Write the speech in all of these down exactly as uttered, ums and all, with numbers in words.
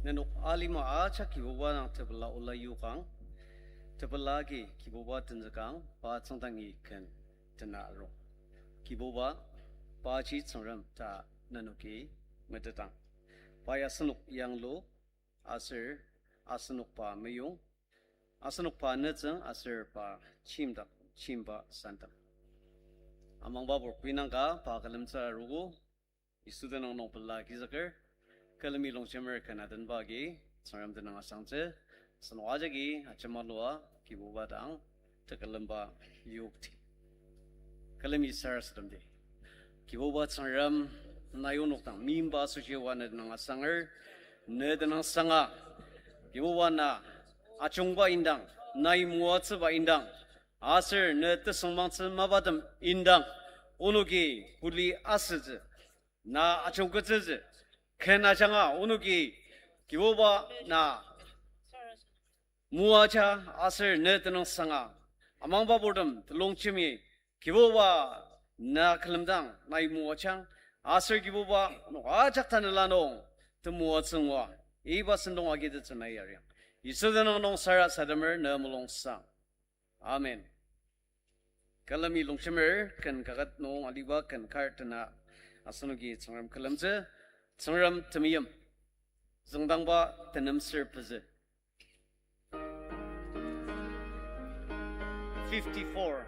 Nenok alima ajak Kibuba dang tepela ola yokang, tepela agi Kibuba tenzükang, pa tsüngdangi ken tena arung. Kibuba, paji Tsüngrem ta nenoki metetang. Pai asenok yanglu, aser asenok pa meyong, asenok pa nütsüng aser pa chimdak chimba sandang. Amangba purpinangka pa külemtsü arogo, Yisu tenüng nung pela agizüker, külemi longjemer ken atenba agi, Tsüngrem tenüng asangtsü, asenok ajaki ajemalua, Kibuba dang, tekülemba yokti. Külemi sarasademdi. Kibuba Tsüngrem, nai onok dang meimba asoshi oa ne tenüng asanger, ne tenüng sanga, Kibuba na ajungba indang, nai moatsüba indang, aser ne tesüngmangtsü mapatem indang, onoki kuli asütsü, na ajungketsütsü, ken ajanga onoki Kibuba na moaja aser ne tenüng sanga, amangba purtem telongjemi, Kibuba na külemdang nai moajang, aser Kibuba onok ajak tanela nung temoatsü ngua, iba sentong agitettsü nai yariang. Yisu tenüng nung sarasademer ne mulungsang. Amen. Külemi longjemer ken kaket nung aliba ken kar tena asenoki Tsüngrem külemtsü, Tsüngrem temeim, züngdangba tenemser pezü. Fifty-four.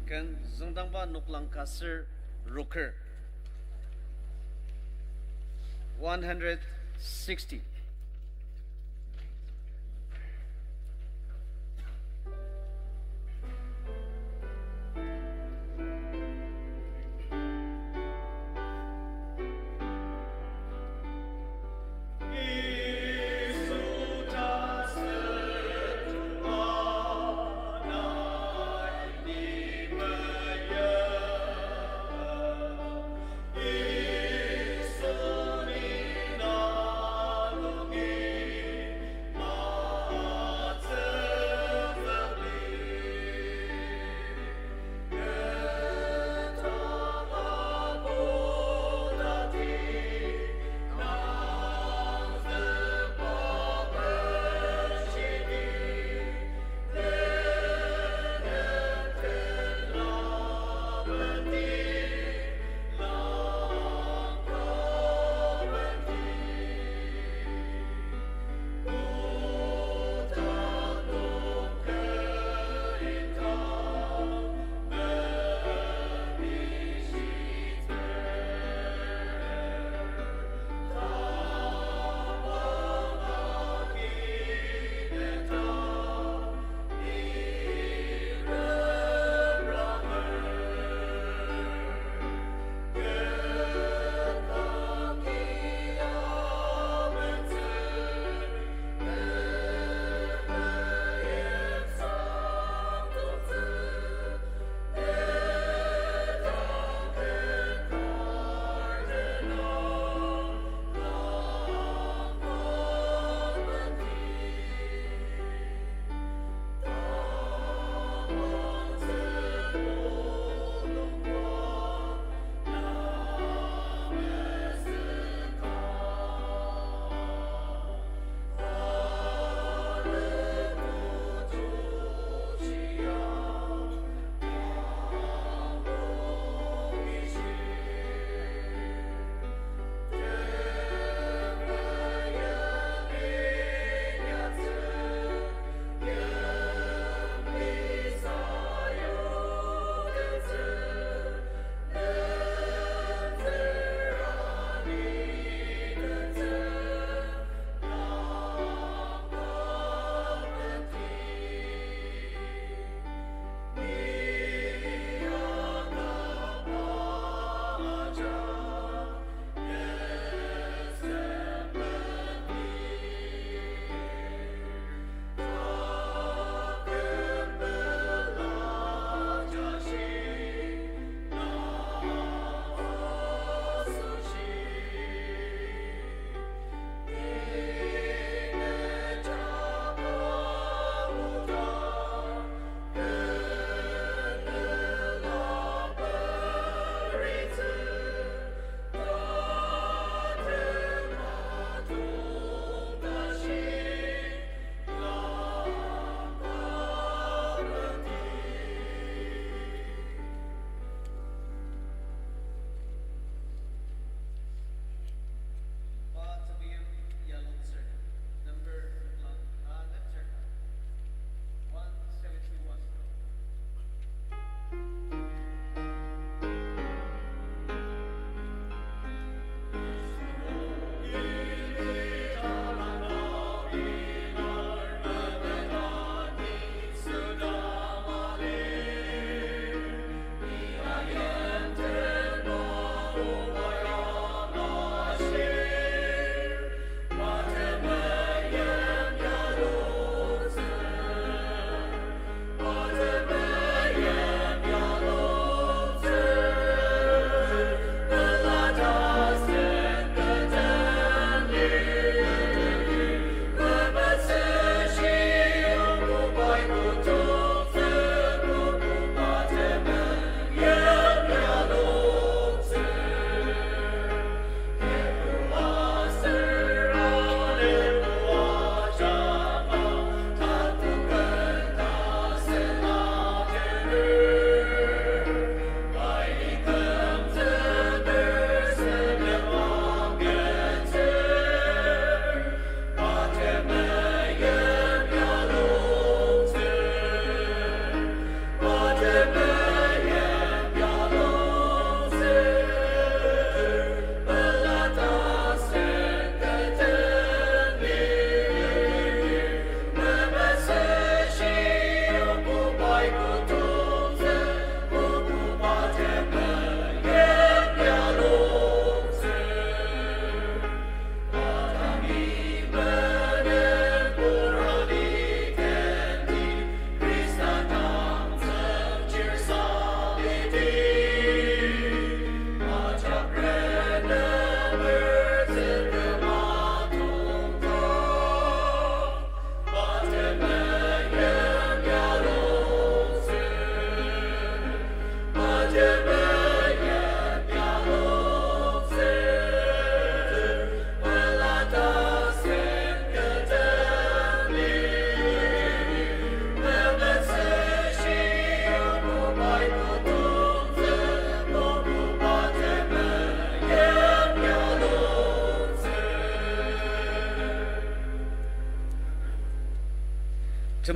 Ken züngdangba noklang ka ser roker. One hundred sixty.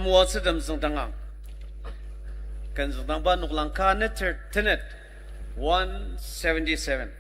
Oatsütem züngdangang. Ken züngdangba noklang ka neter tenet, one seventy-seven.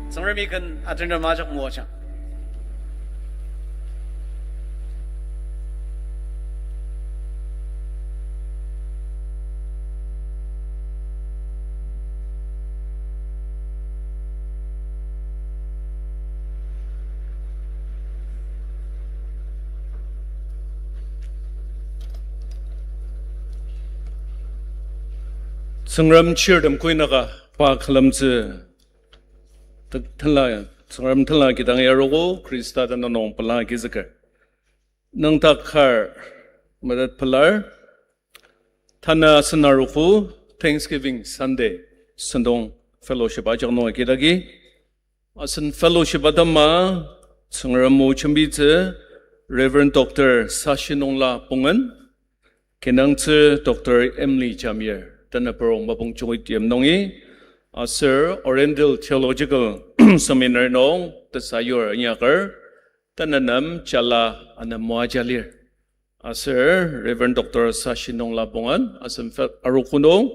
Tsüngremi ken atenrem ajak moajang. Tsüngrem chirtem kuinaka pa külemtsü. Te-, tenla, Tsüngrem tenla kidang yarogo, Khrista tenüng nung pela agizüker. Nüngdak kar metet pelar. Tanü asen arogo Thanksgiving Sunday sentong fellowship ajak nung agidagi. Asen fellowship atema Tsüngrem o jembitsü Reverend Doctor Sashinongla Pongen, kinungtsü Doctor Emily Jamir, tanü purong mapang jungit yim nungi, aser Oriental Theological Seminary nung tesayur inyaker, tanü nem jala ana moaja lir. Aser Reverend Doctor Sashinongla Pongen, asen fe-, arogo nung,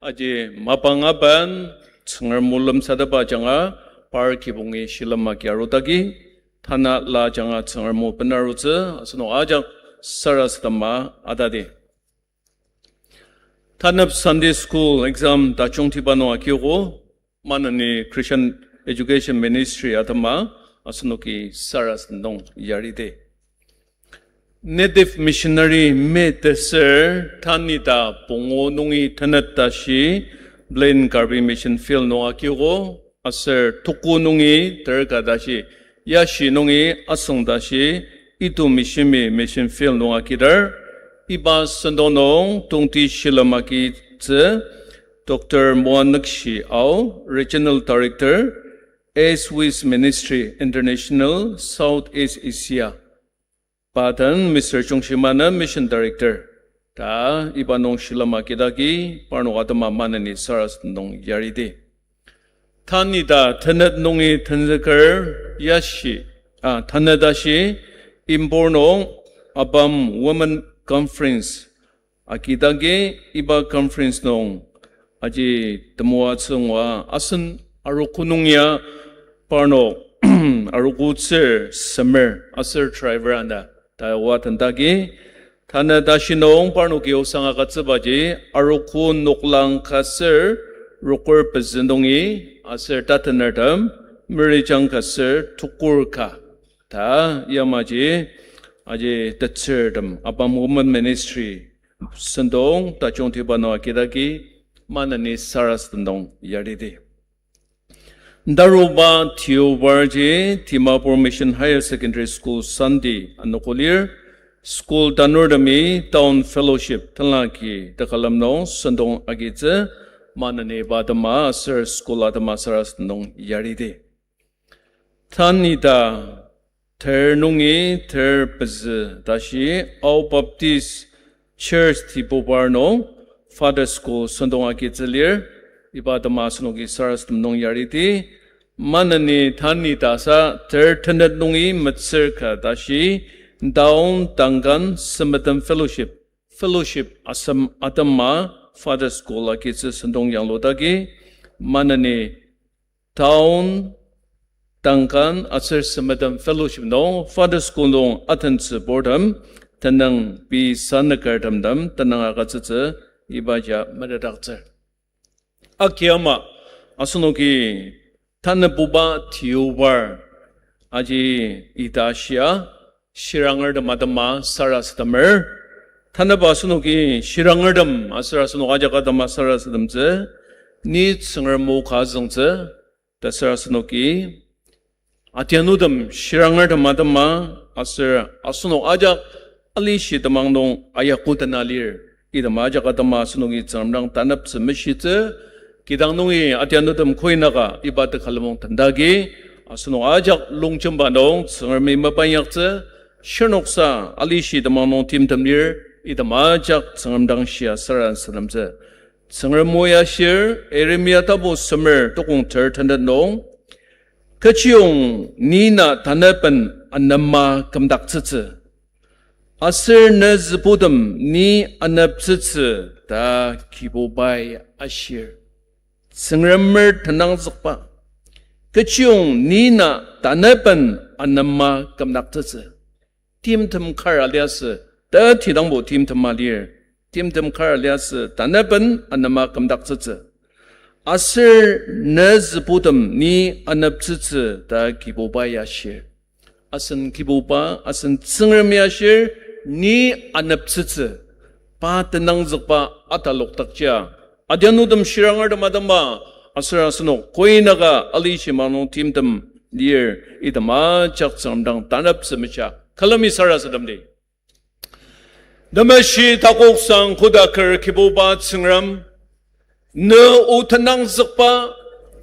aji mapang aben, Tsüngrem o lemsatepba ajanga, par kibongi shilem agi arudagi, tanü la ajanga Tsüngrem o benarutsü, asenok ajak sarasadema atadi. Tanep Sunday School exam tajungtiba nung akiogo, maneni Christian Education Ministry atema asenoki sarasadem nung yarite. Native Missionary meteser tanü ta pungu nungi tenet tashi Plain Karbi Mission Field nung akiogo, aser tuku nungi terka tashi yashi nungi asüng tashi Itu Mishimi Mission Field nung akidar, iba sentong nung tongti shilem agitsü Doctor Moanükshi Ao, Regional Director, East West Ministry International, South East Asia. Pa den Mister Chungshimana Mission Director. Ta iba nung shilem agidagi parnok atema maneni sarasadem nung yarite. Tanü ta tenet nungi tenzüker yashi, ah, tenet tashi Impur nung ABAM Women Conference agidagi iba conference nung aji temoatsü ngua asen arogo nung ya parnok arogotsür semer aser driver ana ta oa tendagi. Tanü tashi nung parnoki osang agütsübaji arogo noklang ka ser rokur pezü nungi aser tatenertem merijang ka ser tukur ka. Ta yamaji aji tetsürtem ABAM Women Ministry sentong tajungtiba nung agidagi maneni sarasadem nung yarite. Taruba tiobarji Dimapur Mission Higher Secondary School Sunday anogo lir, school tanurtemi Town Fellowship tenlaki tekülem nung sentong agitsü, maneni pa atema aser school atema sarasadem nung yarite. Tanü ta ter nungi ter pezü tashi Ao Baptist Church Diphupar nung Father School sentong agitsü lir, iba atema asenoki sarasadem nung yarite. Maneni tanü ta sa ter tenet nungi metsür ka tashi Town, Duncan, Semetem Fellowship, Fellowship asem atema Father School agitsü sentong yangludagi, maneni Town, Duncan aser Semetem Fellowship nung Father School nung atentsüburtem tenüng pei sanükertemtem tenüng agütsütsü ibaji metetdaktsür. Akiama asenoki tanübuba tiobar aji ita shia shirangertem atema sarasademer. Tanüba asenoki shirangertem aser asenok ajak atema sarasademtsü, ni Tsüngrem o ka züngtsü, ta aser asenoki atianutem shirangertem atema aser asenok ajak alishi temang nung ayakutena lir. Item ajak atema asenoki Tsüngrem dang taneptsü meshitsü, kidang nungi atianutem koinaka iba tekülem nung tendagi, asenok ajak longjemba nung Tsüngremi mapanyaktsü, shirnoksa alishi temang nung timtem lir, item ajak Tsüngrem dang shia sarasademtsü. Tsüngrem o ya shir, Yeremia tapu semer tukong ter tenet nung, Kechiyong ni na tanepen anema kümdaktsütsü, aser ne zübutem ni aneptsütsü ta Kibubai ashir. Tsüngremer tenangzükba. Kechiyong ni na tanepen anema kümdaktsütsü. Timtem kar aliasü, ta tidangbo timtem alir. Timtem kar aliasü, tanepen anema kümdaktsütsü. Aser ne zübutem ni aneptsütsü ta Kibubai ashir. Asen Kibuba, asen Tsüngremi ashir, ni aneptsütsü. Pa tenangzükba atalokdakjia. Adianutem shirangertem atema, aser asenok koinaka alishi manung timtem lir, item ajak Tsüngrem dang taneptsü meshia. Külemi sarasademdi. Temeshi takoksang kodaker Kibuba Tsüngrem, ne o tenangzükba,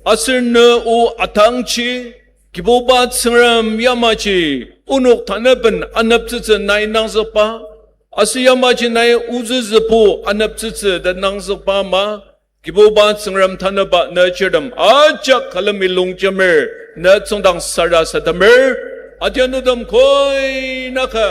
aser ne o atangji, Kibuba Tsüngrem yamaji, onok tanepen aneptsütsü nai nangzükba, aser yamaji nai ozüzübo aneptsütsü ta nangzükba ama, Kibuba Tsüngrem tanüba ne chirtem ajak külemi longjemer, ne tsüngdang sarasademer, adianutem koinaka,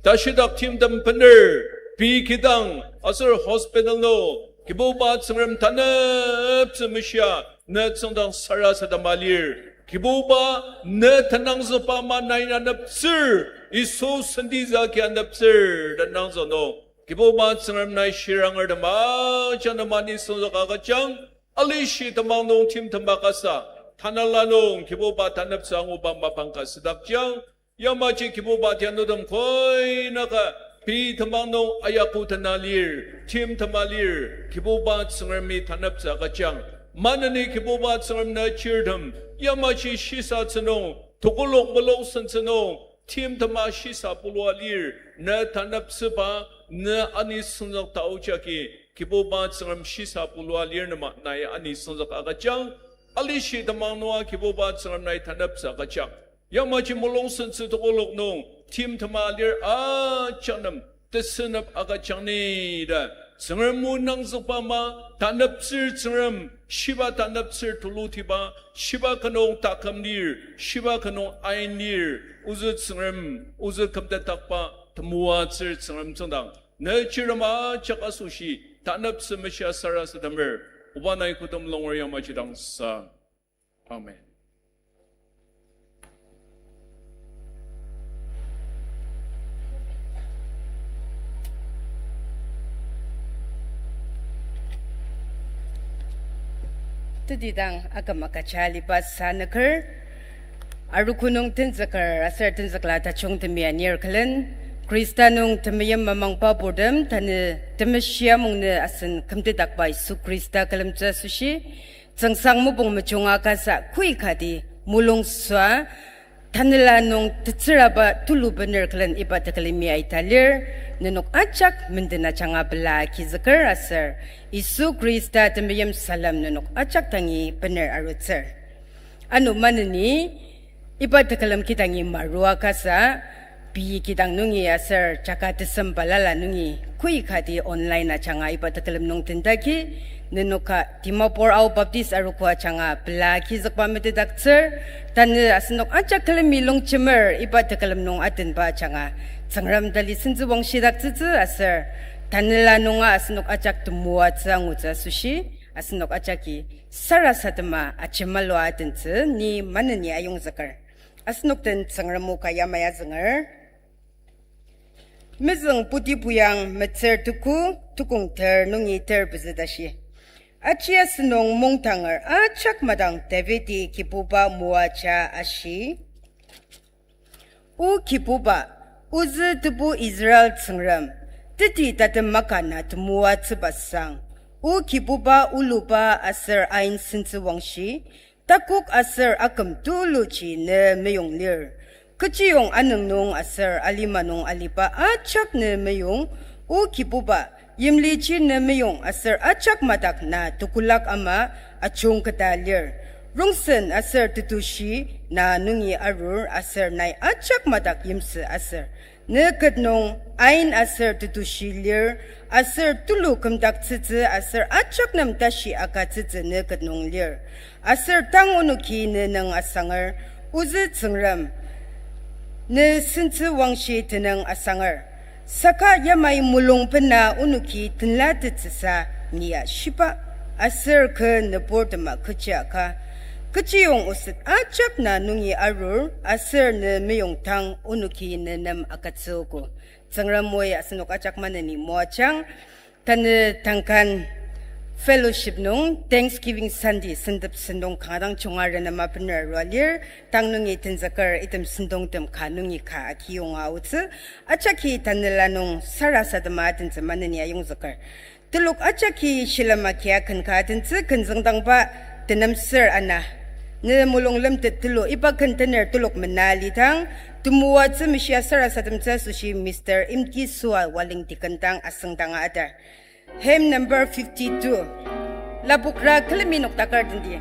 tashidak timtem bener, pei kidang, aser hospital nung, Kibuba Tsüngrem taneptsü meshia, ne tsüngdang sarasadema lir, Kibuba, ne tenangzükba ama nai aneptsür, Yisu sentitsü agi aneptsür, tenangzük nung. Kibuba Tsüngrem nai shirangertem ajak nem anisüngzük agüjang, alishi temang nung timtem akasa, tanela nung Kibuba taneptsü anguba mapang ka südakjang, yamaji Kibuba tianutem koi naka pei temang nung ayaku tena lir, timtema lir, Kibuba Tsüngremi taneptsü agüjang. Maneni Kibuba Tsüngrem na chirtem, yamaji shisatsü nung, tekolak mulung sentsü nung, timtema shisa pulua lir, na taneptsüba, na anisüngzük tao jagi, Kibuba Tsüngrem shisa pulua lir nema nai anisüngzük agüjang, alishi temang nunga Kibuba Tsüngrem nai taneptsü agüjang. Yamaji mulung sentsü tekolak nung, timtema lir ajak nem, tesünep agüjang ni ta. Tsüngrem o nangzükba ama, taneptsür Tsüngrem, shiba taneptsür tulutiba, shiba kü nung taküm lir, shiba kü nung ain lir, ozü Tsüngrem, ozü kümtetdakba, temoatsür Tsüngrem tsüngdang. Ne chirtem ajak asoshi, taneptsü meshia sarasademer, oba nai kodem longer yamaji dang sa. Amen. Tetidang aküm agüja aliba sanüker, arogo nung tenzüker aser tenzükla tajungtemi anir külen, Khrista nung temeim mamangba purtem tanü temeshi amungnü asen kümtetdakba Yisu Khrista külemtsü asoshi, tsüngsang mopung mejunga kasa kü kati mulung süa, tanela nung tetsüraba tulu bener külen iba tekülemi aita lir, nenok ajak menden ajanga pela agizüker aser, Yisu Khrista temeim salem nenok ajak dangi bener arutsür. Ano maneni, iba tekülem kidangi marua kasa, pei kidang nungi aser jaka tesem balala nungi, kü kati online ajanga iba tekülem nung tendagi, nenoka Dimapur Ao Baptist Arogo ajanga pela agizükba metetdaktsür, tanü asenok ajak külemi longjemer iba tekülem nung atenba ajanga, Tsüngrem tali sentsü wangshidaktsütsü aser, tanela nunga asenok ajak temoatsü angutsü asoshi, asenok ajaki sarasadema ajemalua atentsü ni maneni ayongzüker. Asenok den Tsüngrem o ka yamai azünger. Mezüng Putipuyang metsür tuku, tukong ter nungi ter pezü tashi. Aji asenung mungdanger ajak madang Davidi Kibuba moaja ashi, O Kibuba, ozü Tebu Israel Tsüngrem, teti tatem maka na temoatsüba sang, O Kibuba oluba aser ain sentsü wangshi, takok aser aküm tuluji ne meyong lir. Kechiyong anüng nung aser alima nung aliba ajak ne meyong, O Kibuba, yimliji ne meyong aser ajak madak na tekolak ama ajungketa lir. Rongsen aser tetushi na nungi arur aser nai ajak madak yimsü aser ne ket nung ain aser tetushi lir, aser tulu kümdaktsütsü aser ajak nem tashi agütsütsü ne ket nung lir. Aser tang onoki ne nüng asanger, ozü Tsüngrem, ne sentsü wangshi tenüng asanger. Saka yamai mulung bena onoki tenlatettsüsa nia shiba, aser kü nüburtema kechi aka. Kechiyong oset ajak na nungi arur, aser ne meyong tang onoki ne nem agütsüogo. Tsüngrem oi asenok ajak maneni moajang. Tanü tangkan fellowship nung Thanksgiving Sunday sentep sentong kanga dang junga renema bener arua lir, tang nungi tenzüker item sentongtem ka nungi ka akiyonga aotsü, ajaki tanela nung sarasadema atentsü maneni ayongzüker. Telok ajaki shilem agia ken ka atentsü, ken züngdangba tenemser ana. Ne mulung lemtet tulu iba ken tener telok mena alidang, temoatsü meshia sarasademtsü asoshi Mister Imtisua Waling Deacon dang asüngdanga atar. Hymn number fifty-two. Lapokra külemi noktaker tendi.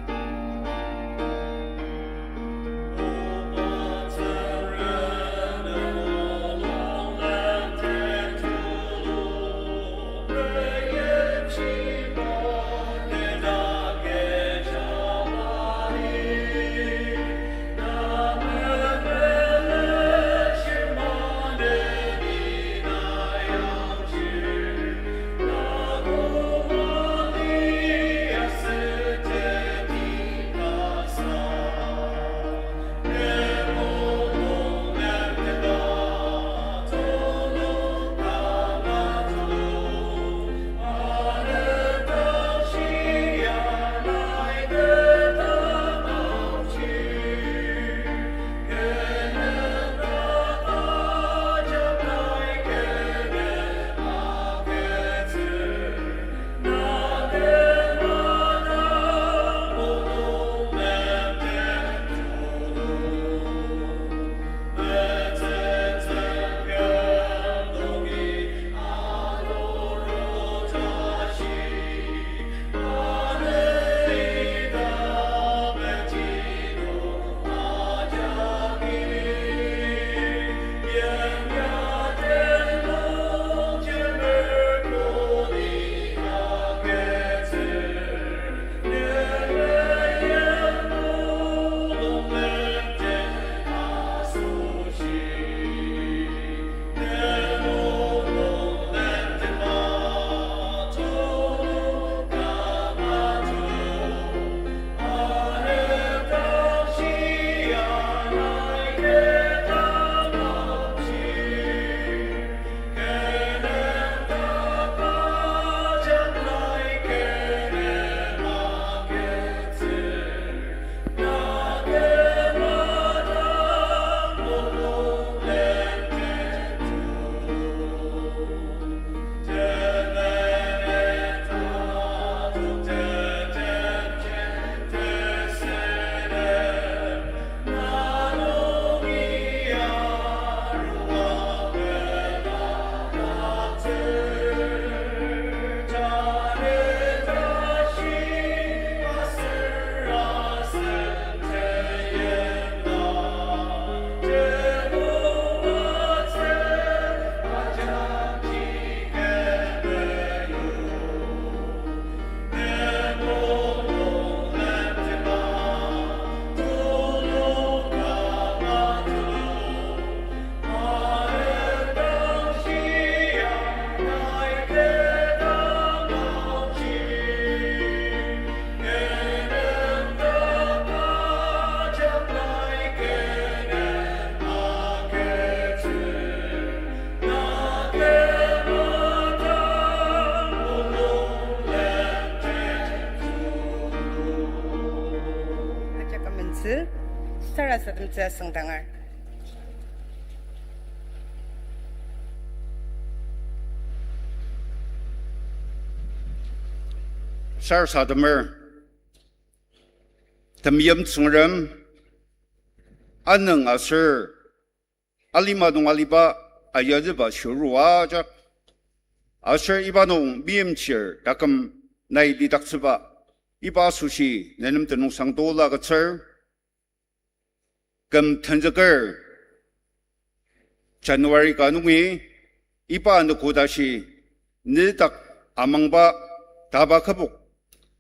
Sarasademtsü asüngdanger. Sarasademer, temeim Tsüngrem, anüng aser alima nung aliba ayazüba shiruru ajak, aser iba nung meimchir taküm nai lidaktsüba, iba asoshi nenem tenüngsang tola agütsür. Küm tenzüker January ka nungi iba anogo tashi nedak amangba taba kübok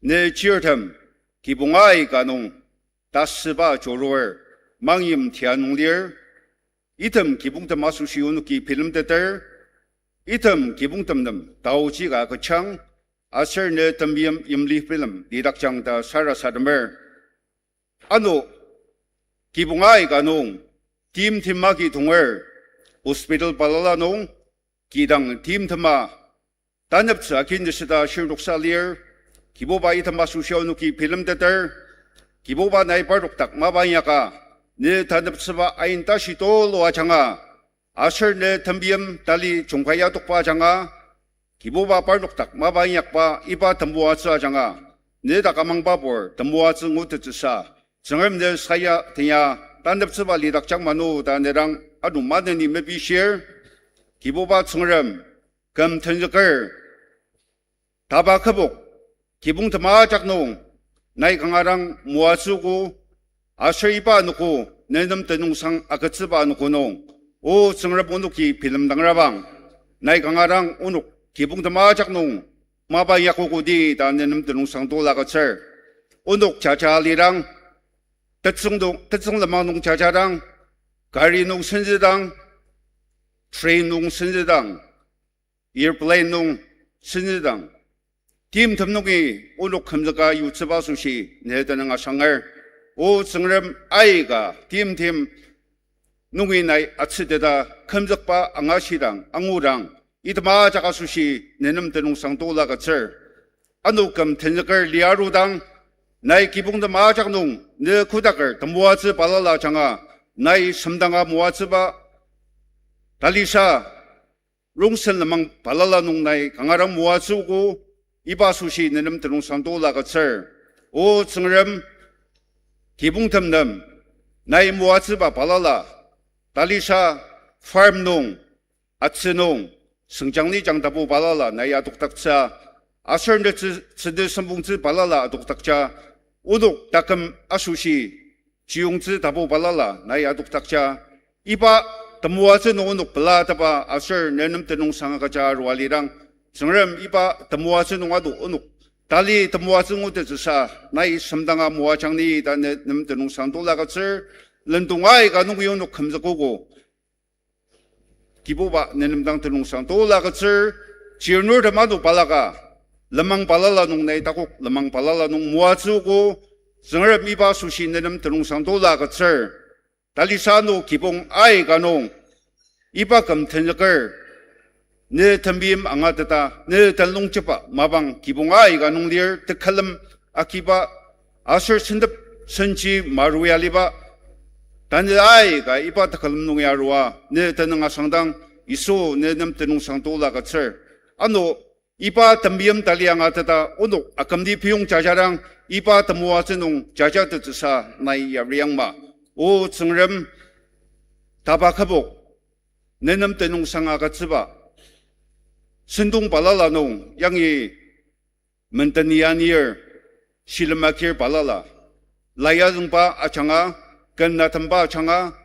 ne chirtem kibong aika nung tasüba churur mangyim tia nung lir. Item kibongtem asoshi onoki bilemteter, item kibongtem nem taoji ka agüjang, aser ne temeim yimli bilem lidakjang ta sarasademer. Ano kibong aika nung timtem agi tonger, hospital balala nung kidang timtema taneptsü agi nüshita shirnoksa lir. Kibuba, item asoshi onoki bilemteter. Kibuba, nai parnok dak mapa inyaka, ne taneptsüba ain tashi tulu ajanga, aser ne temeim tali jungkai adokba ajanga, Kibuba, parnok dak mapa inyakba iba temoatsü ajanga, nedak amangbapur temoatsü ngutettsüsa, Tsüngrem ne saya tenya taneptsüba lidakjang manu ta nedang ano maneni mepishir. Kibuba Tsüngrem, küm tenzüker taba kübok kibongtem ajak nung nai kanga dang moatsüogo, aser iba anogo nenem tenüngsang agütsüba anogo nung, O Tsüngrem, onoki bilemdangrabang, nai kanga dang onok kibongtem ajak nung mapa inyakogodi ta nenem tenüngsang tola agütsür. Onok jaja lidang, tetsüng nung, tetsüng lenmang nung jajadang, kari nung senzüdang, train nung senzüdang, airplane nung senzüdang, timtem nungi onok kümzüka yutsüba asoshi ne tenüng asanger. O Tsüngrem, aika timtem nungi nai atsüteta kümzükba angashidang, angudang, item ajak asoshi nenem tenüngsang tola agütsür. Ano küm tenzüker liarudang, nai kibongtem ajak nung ne kodaker temoatsü balala ajanga, nai semdanga moatsüba, talisa rongsen lenmang balala nung nai kanga dang moatsüogo, iba asoshi nenem tenüngsang tola agütsür. O Tsüngrem, kibongtem nem nai moatsüba balala, talisa farm nung, atsü nung, süngjang nijang tapu balala nai adokdaktsü, aser ne tsü-, tsüdi sempongtsü balala adokdakja, onok taküm asoshi chiyungtsü tapu balala nai adokdakja, iba temoatsü nung onok pelataba aser nenem tenüngsang agüja arua lidang, Tsüngrem, iba temoatsü nung ado onok tali temoatsü ngutettsüsa nai semdanga moajang ni ta nenem tenüngsang tola agütsür. Lendong aika nungi onok kümzükogo, Kibuba, nenem dang tenüngsang tola agütsür. Chirnurtem ano balaka, lenmang balala nung nai takok lenmang balala nung moatsüogo, Tsüngrem, iba asoshi nenem tenüngsang tola agütsür. Talisa ano kibong aika nung, iba küm tenzüker ne temeim angateta ne tenlongjepa mapang kibong aika nung lir, tekülem akiba aser sentep senji maruya liba, tanü aika iba tekülem nung ya arua ne tenüng asangdang, Yisu, nenem tenüngsang tola agütsür. Ano iba temeim tali angateta onok akümdi piyong jajadang, iba temoatsü nung jajatettsüsa nai yariangma. O Tsüngrem, taba kübok nenem tenüngsang agütsüba, sentong balala nung yangi menden anir, shilem akir balala, layazüngba ajanga, ken atemba ajanga,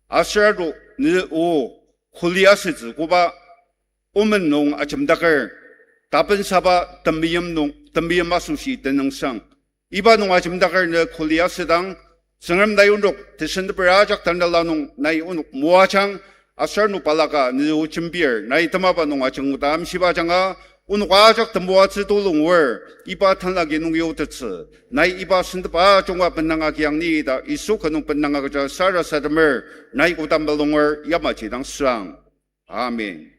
aser ado ne o kuli asütsü koba omen nung ajemdaker, tapensaba temeim nung, temeim asoshi tenüngsang, iba nung ajemdaker ne kuli asüdang, Tsüngrem, nai onok tesenteper ajak tanela nung nai onok moajang, aser ano balaka ne o jembir nai temaba nung ajungoda amshiba ajanga, onok ajak temoatsü tulu ngur, iba tanlagi nung yotettsü, nai iba sentep ajunga bendang agiang ni ta Yisu ka nung bendang agüja sarasademer, nai kodang mulunger yamaji dang süang. Amen.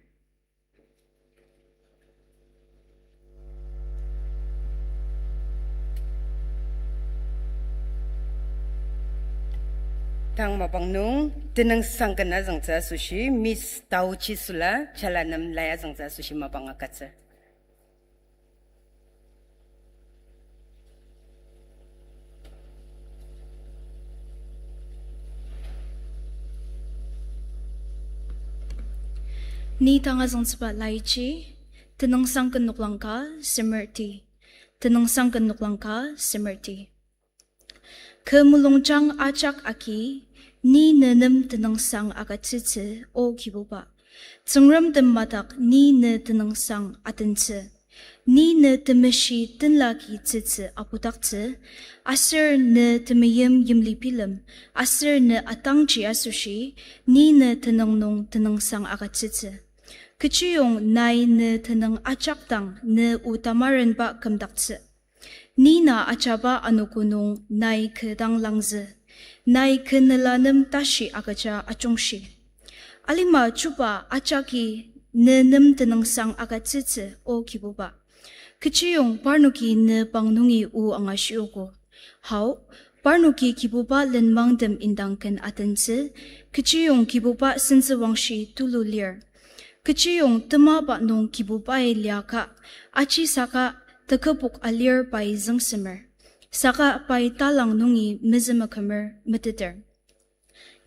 Tang mapang nung tenüngsang ken azüngtsü asoshi Miss Tao Chisula jala nem lai azüngtsü asoshi mapang agütsür. Ni tang azüngtsüba laiji, tenüngsang ken noklang ka semerti. Tenüngsang ken noklang ka semerti. Kü mulungjang ajak agi, ni ne nem tenüngsang agütsütsü, O Kibuba. Tsüngrem tem madak ni ne tenüngsang atentsü. Ni ne temeshi tenlaki tsütsü apudaktsü, aser ne temeim yimli bilem, aser ne atangji asoshi, ni ne tenüng nung tenüngsang agütsütsü. Kechiyong nai ne tenüng ajak dang ne o tamarenba kümdaktsü. Ni na ajaba anogo nung nai kü dang langzü. Nai kü nela nem tashi agüja ajungshi. Alima chuba ajaki ne nem tenüngsang agütsütsü, O Kibuba. Kechiyong parnoki ne pang nungi o angashiogo. Hao, parnoki Kibuba lenmangtem indang ken atentsü, kechiyong Kibuba sentsüwangshi tulu lir. Kechiyong temaba nung Kibubai liaka, aji saka tekübok alir pai züngsemer. Saka pai talang nungi mezümekümer meteter.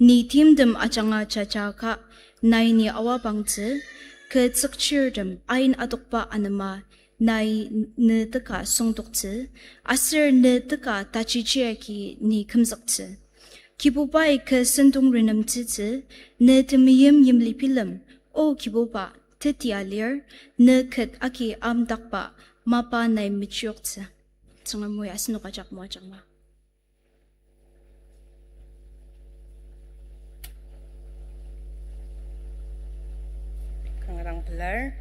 Ni timtem ajanga jajaka, nai ni awa pangtsü, kü tsükchirtem ain adokba anema, nai ne teka süngdoktsü, aser ne teka tajijiagi ni kümzüktsü. Kibubai kü sentong renemtsütsü, ne temeim yimli bilem, O Kibuba, teti alir, ne khet agi amdakba, mapa nai mechioktsü. Tsüngrem oi asenok ajak moajangma. Kanga dang pelar.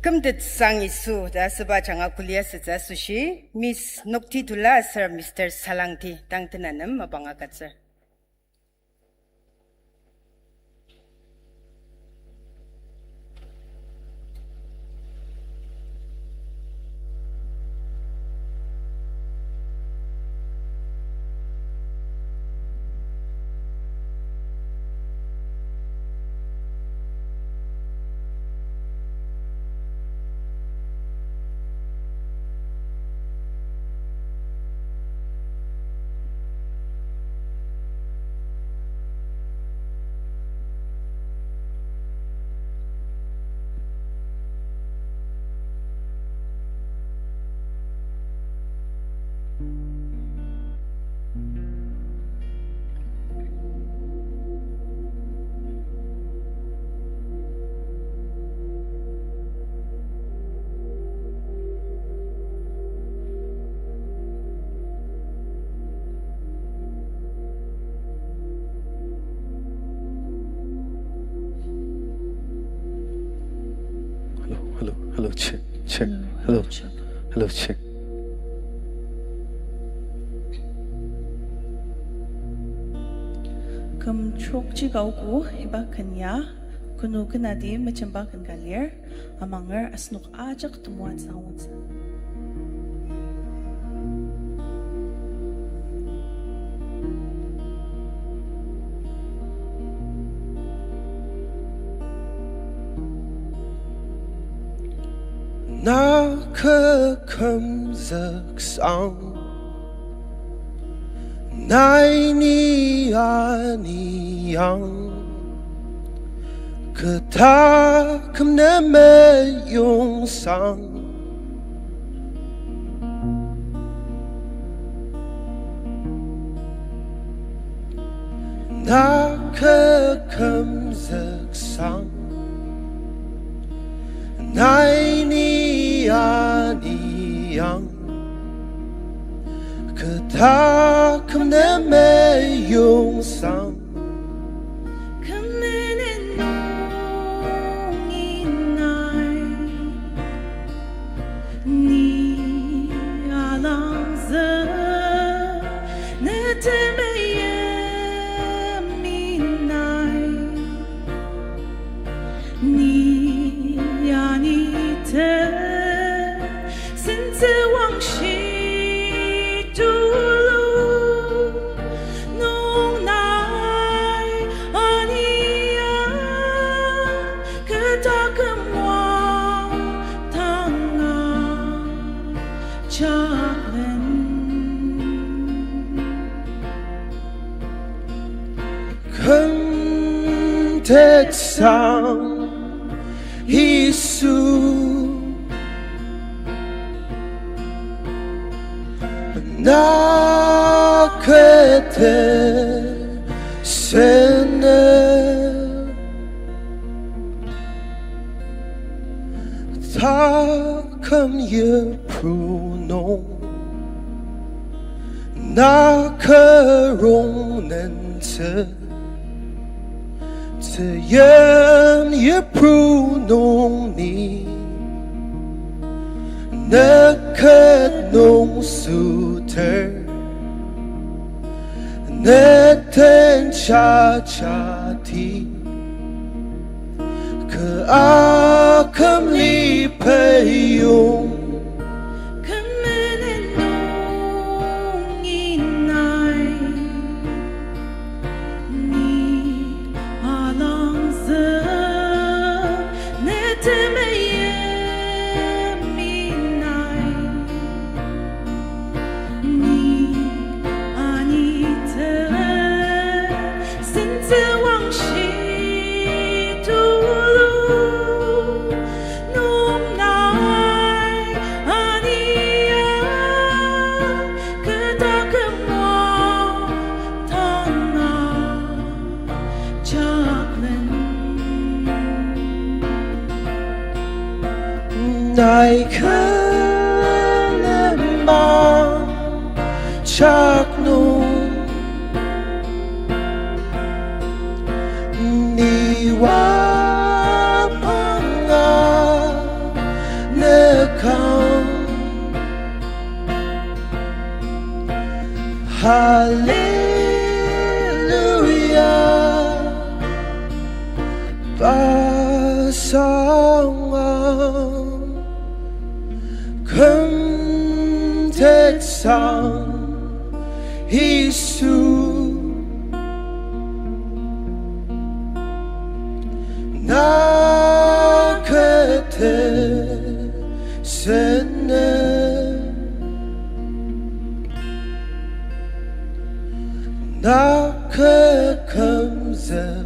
Kümtet sang Yisu ta asüba ajanga kuli asütsü asoshi, Miss Nokti Tula aser Mister Salangti tang tenanem mapang agütsür. Hello, hello, hello, check, check. Hello, hello, check. Hello, check. Küm trokji kaogo iba ken ya, kenu kenadi mejemba ken ka lir, amanger asenok ajak temoatsü angutsü. Na kü kümzüksang, nai ni aniang, kü taküm ne meyong sang. Na kü kümzüksang, nai ni aniang, kü taküm ne meyong sang. Kümnünen nungi nai ni alangzü, ne temeim ni nai ni anite, sentsüwangshi tulu. Tetsang Yisu, na kü tesenü, taküm yipru nung, na kü rong nentsü. Tzüyim yipru nung ni, na kü nung süter, na den jajati, kü akümli peyong. Kü menen nung inai, ni alangzü, ne temeim inai, ni anite, sentsü wangshi tulu nung nai ania, kü taküm wa tanga jaklen. Nai külema jak nung, ni wa panga ne kang. Hallelujah, pasang ang, küm tetsang Yisu, na kü tesenü, na kü kümzüksang,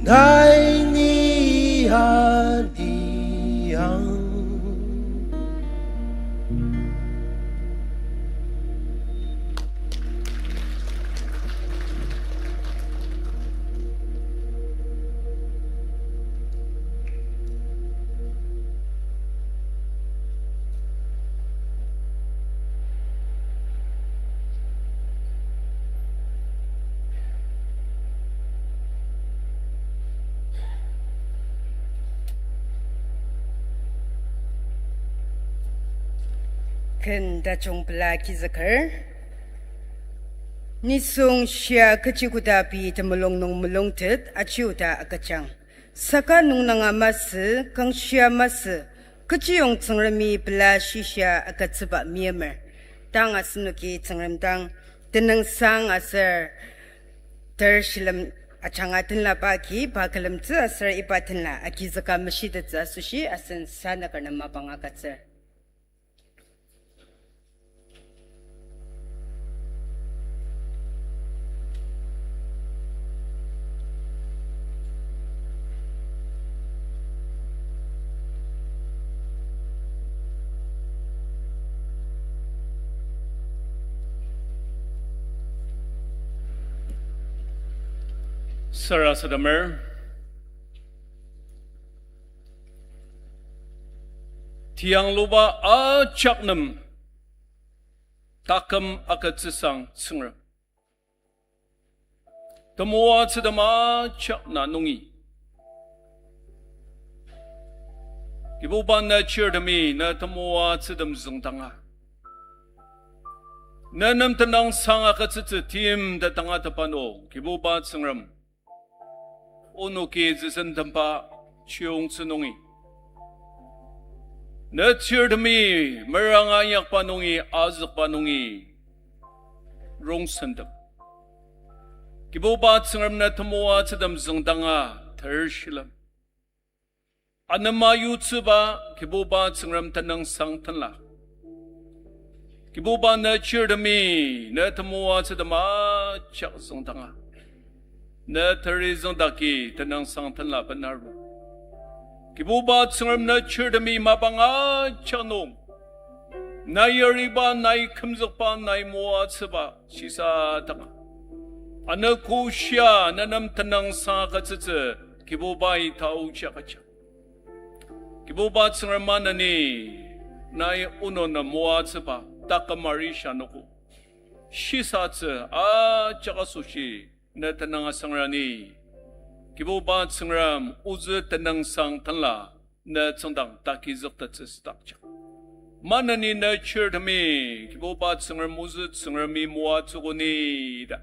nai ni aniang. Ken tajung pela agizüker. Nisung shia kechi koda pei temulung nung mulungtet aji oda agüjang. Saka nungnanga masü, kangshia masü, kechiyong Tsüngremi pela shishia agütsüba meimer. Tang asenoki Tsüngrem dang tenüngsang aser ter shilem ajanga tenlaba agi pa külemtsü aser iba tenla agizüka meshitettsü asoshi asen sanaker nem mapang agütsür. Sarasademer, tiangluba ajak nem taküm agütsüsang Tsüngrem. Temoatsütem ajak na nungi, Kibuba, na chirtemi na temoatsütem züngdanga, ne nem tenüngsang agütsütsü tim ta tangatetba nung, Kibuba Tsüngrem, onoki züsentemba chiyongtsü nungi, ne chirtemi meranga inyakba nungi, azükba nungi rongsenteper. Kibuba Tsüngrem, na temoatsütem züngdanga ter shilem. Anema yutsüba Kibuba Tsüngrem tenüngsang tenla, Kibuba, na chirtemi na temoatsütem ajak züngdanga, ne terizüngdaki tenüngsang tenla benaru. Kibuba Tsüngrem, ne chirtemi mapang ajak nung, nai yariba, nai kümzükba, nai moatsüba shisa danga, ano koshia ne nem tenüngsang agütsütsü Kibubai taochi agüja. Kibuba Tsüngrem, maneni nai onona moatsüba taküm ari shia anogo shisatsü ajak asoshi ne tenüng asangrani, Kibuba Tsüngrem, ozü tenüngsang tenla ne tsüngdang takizüktettsü südakja. Maneni ne chirtemi, Kibuba Tsüngrem, ozü Tsüngremi moatsügo ni ta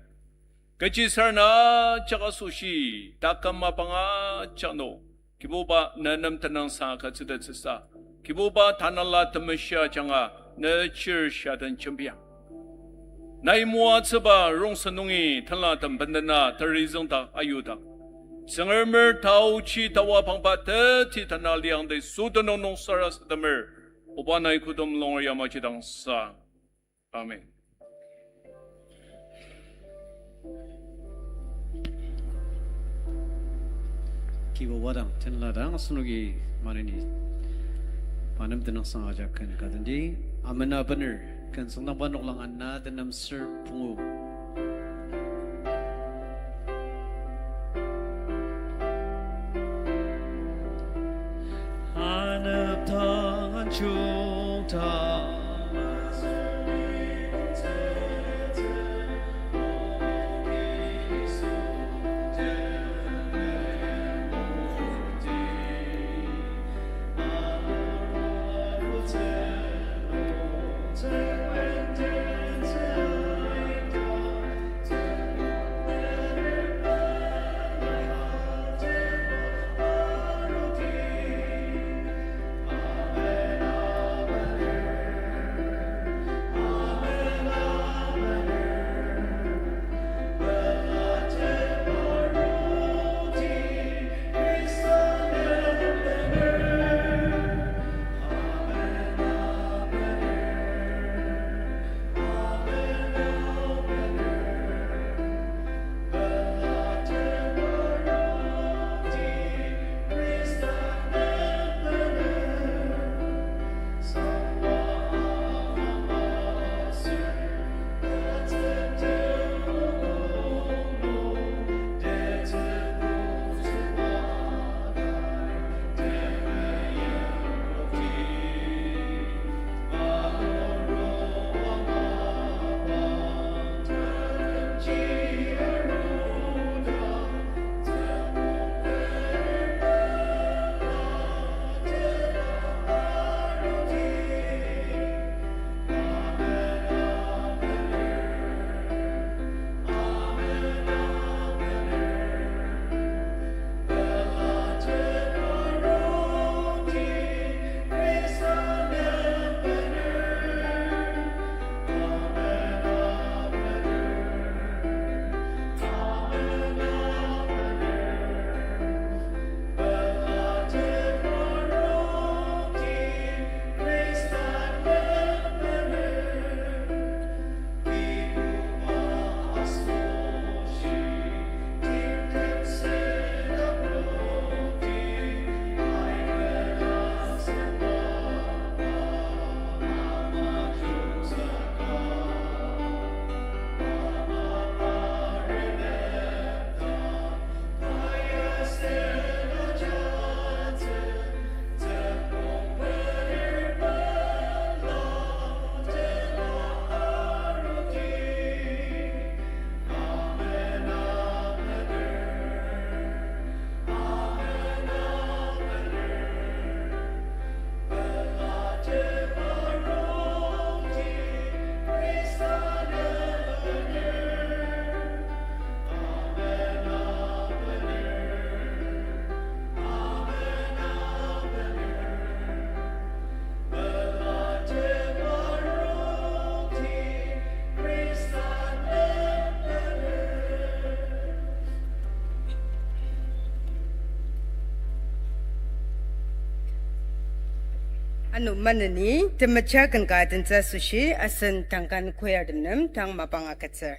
kechisarena ajak asoshi, taküm mapang ajak nung, Kibuba, ne nem tenüngsang agütsütettsüsa, Kibuba, Tanela Temeshi ajanga ne chir shia den jembiang. Nai moatsüba rongsen nungi tenlatem bendena terizüngdak ayudak, Tsüngremer taochi tawa pangba teti tena liang de sütenung nung sarasademer, oba nai kodem longer yamaji dang sa. Amen. Kibuba dang tenla dang asenoki maneni, manem tenüngsang ajak ken ka tendi, amena bener, ken süngdangba noklang ana tenem ser pungu. Ano maneni, temeja ken ka tentsü asoshi, asen tangkan choir tem nem tang mapang agütsür.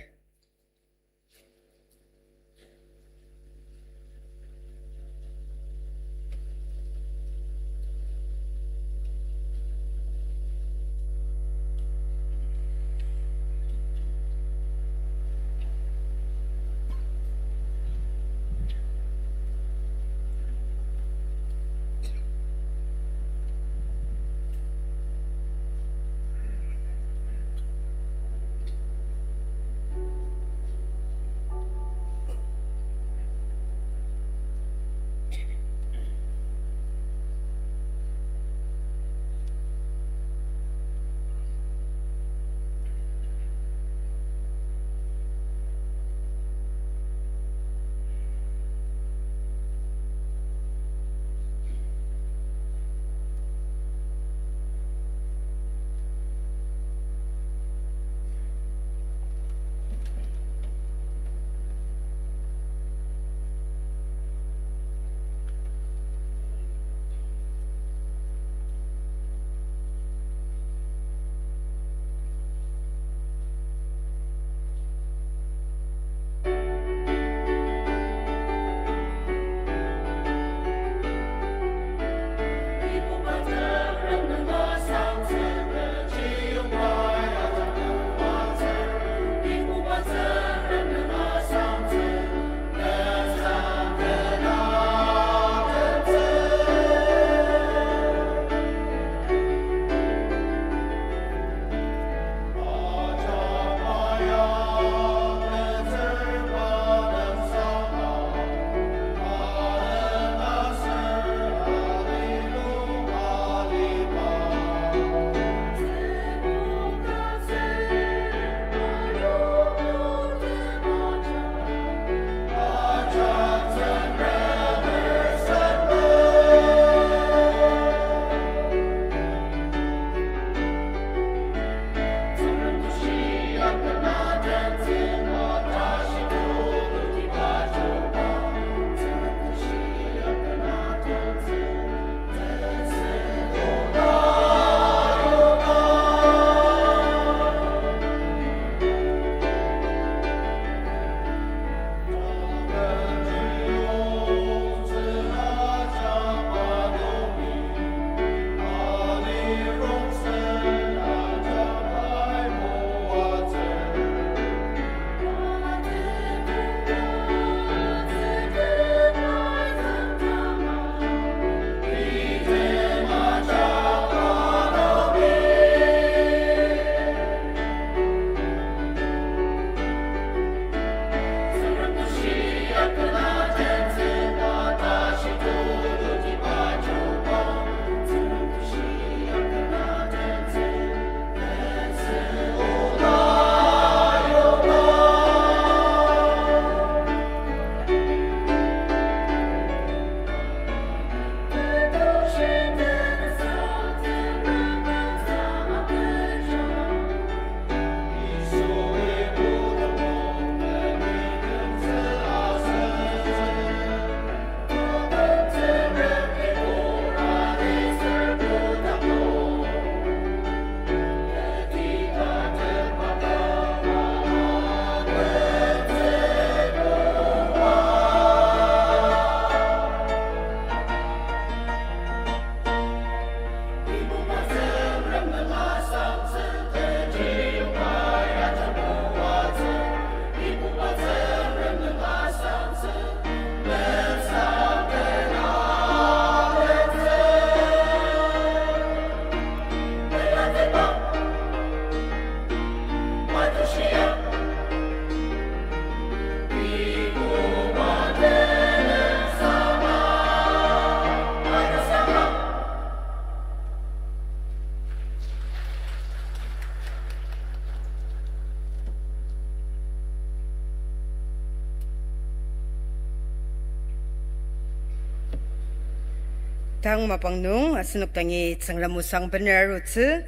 Tang mapang nung asenok dangi Tsüngrem osang bener arutsü,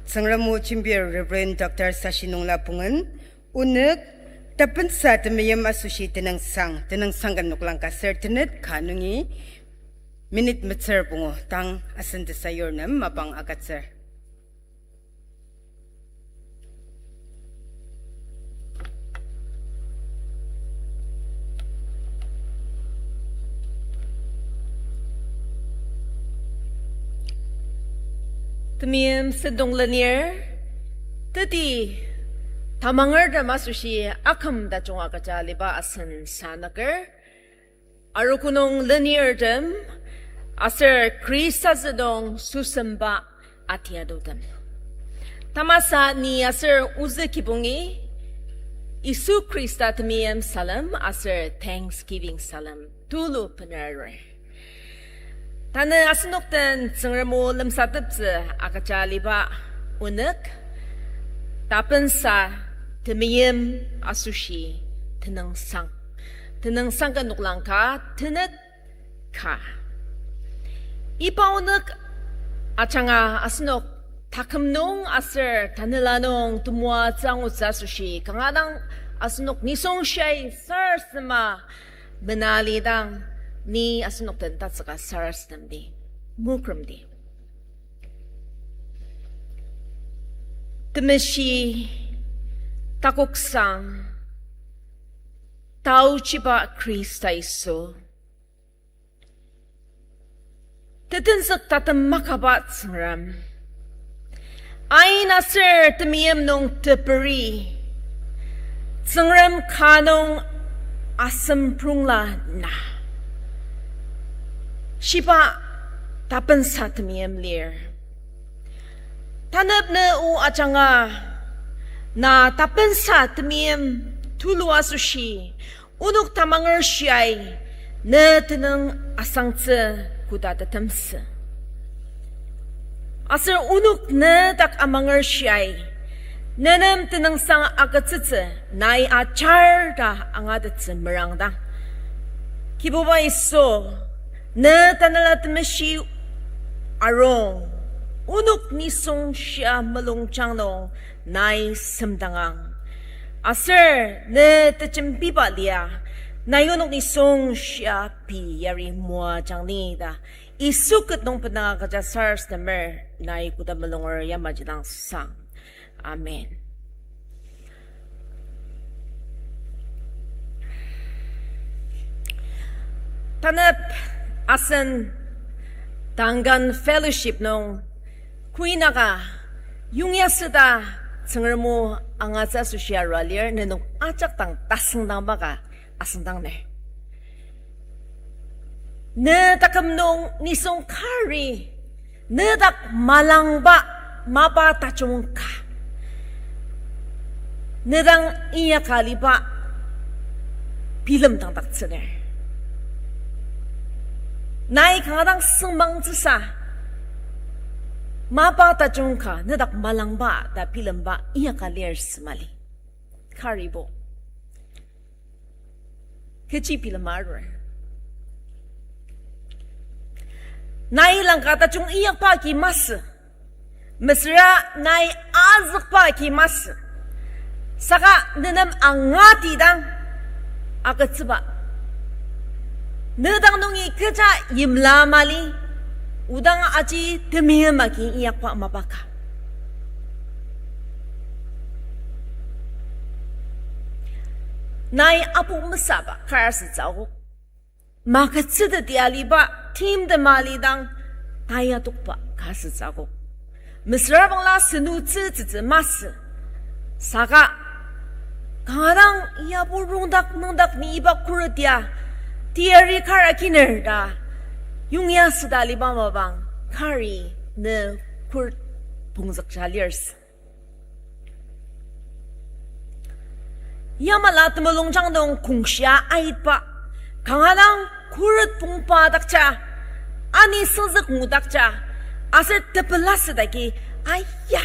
Tsüngrem o jembir Reverend Doctor Sashi Nungla Pungen, onük, tapensa temeim asoshi tenüngsang, tenüngsang ka noklang ka ser tenet ka nungi minute metsür pungu tang asen tesayur nem mapang agütsür. Temeim sentong lenir, teti tamangertem asoshi aküm tajung agüja aliba asen sanüker. Arogo nung lenirtem, aser Khrista züdong süsemba atiadotem. Tamasa ni aser ozü kibongi, Yisu Khrista temeim salem aser Thanksgiving salem tulu bener arur. Tanü asenok den Tsüngrem o lemsateptsü agüja aliba onük, tapensa temeim asoshi tenüngsang. Tenüngsang ka noklang ka tenet ka. Iba onük ajanga asenok taküm nung aser tanela nung temoatsü angutsü asoshi kanga dang asenok nisung shia sarasadema mena alidang ni asenok den tatsüka sarasademdi, mukremdi. Temeshi, takoksang, taochiba Khrista Yisu. Tetenzük tatem makaba Tsüngrem. Ain aser temeim nung teperi, Tsüngrem ka nung asemprongla na. Shiba tapensa temeim lir. Tanep ne o ajanga, na tapensa temeim tulu asoshi, onok tamanger shiai, ne tenüng asangtsü koda tetemsü. Aser onok ne dak amanger shiai, ne nem tenüngsang agütsütsü nai ajar ta angatettsü merangdang. Kibuba Yisu, ne Tanela Temeshi arung, onok nisung shia mulungjang nung nai semdangang. Aser ne tejembiba lia, nai onok nisung shia pei yari moajang ni ta, Yisu ket nung bendanga kecha sarasademer, nai koda mulunger yamaji dang sang. Amen. Tanep asen Dangan Fellowship nung, kuinaka yongya süda Tsüngrem o angatsü asoshi arua lir, nenok ajak dang tasüngdang maka asüngdang lir. Ne taküm nung nisung kari, ne dak malangba mapa tajung ka, ne dang inyaka aliba bilem dang daktsüner. Nai kanga dang süngmangtsüsa, mapa tajung ka, ne dak malangba ta bilemba inyaka lir sü mali. Karibo. Kechi bilem arur. Nai langka tajung inyakba agi masü. Mesüra nai azükba agi masü. Saka nenem angatidang agütsüba, ne dang nungi kecha yimla mali, odang aji temeim agi inyakba mapa ka. Nai apu mesaba kar asütsü akok. Magütsüteti aliba timtem alidang tayatokba ka asütsü akok. Mesüra bangla senotsü tsütsü masü. Saka kanga dang yabo rongdak nüngdak ni iba khuret ya teyari kar akiner ta yongya süda aliba mapang kari ne khuret pongzükja lirsü. Yamala temulungjang nung kongshia aitba, kanga dang khuret pongba dakja, ani süngzük ngudakja, aser tepela südagi, aya,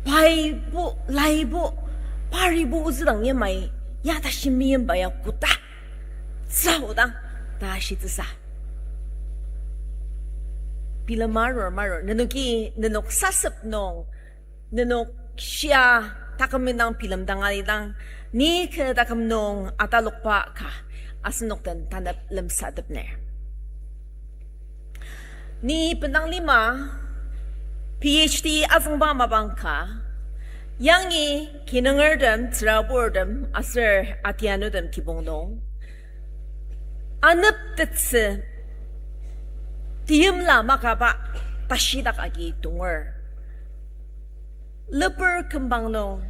paibo, laibo, paribo ozüdang yamai, ya tashi meyimba ya koda, tsüodang, ta shitsüsa. Bilema arur marur, nenoki nenok sasep nung, nenok shia taküm indang bilemdang alidang, ni kü taküm nung atalokba ka asenok den tanep lemsatepner. Ni bendang lima, P H D azüngba mapang ka, yangi kinungertem, tsüraburtem aser atianutem kibong nung aneptettsü teimla makaba tashidak agi tonger. Leper kümbang nung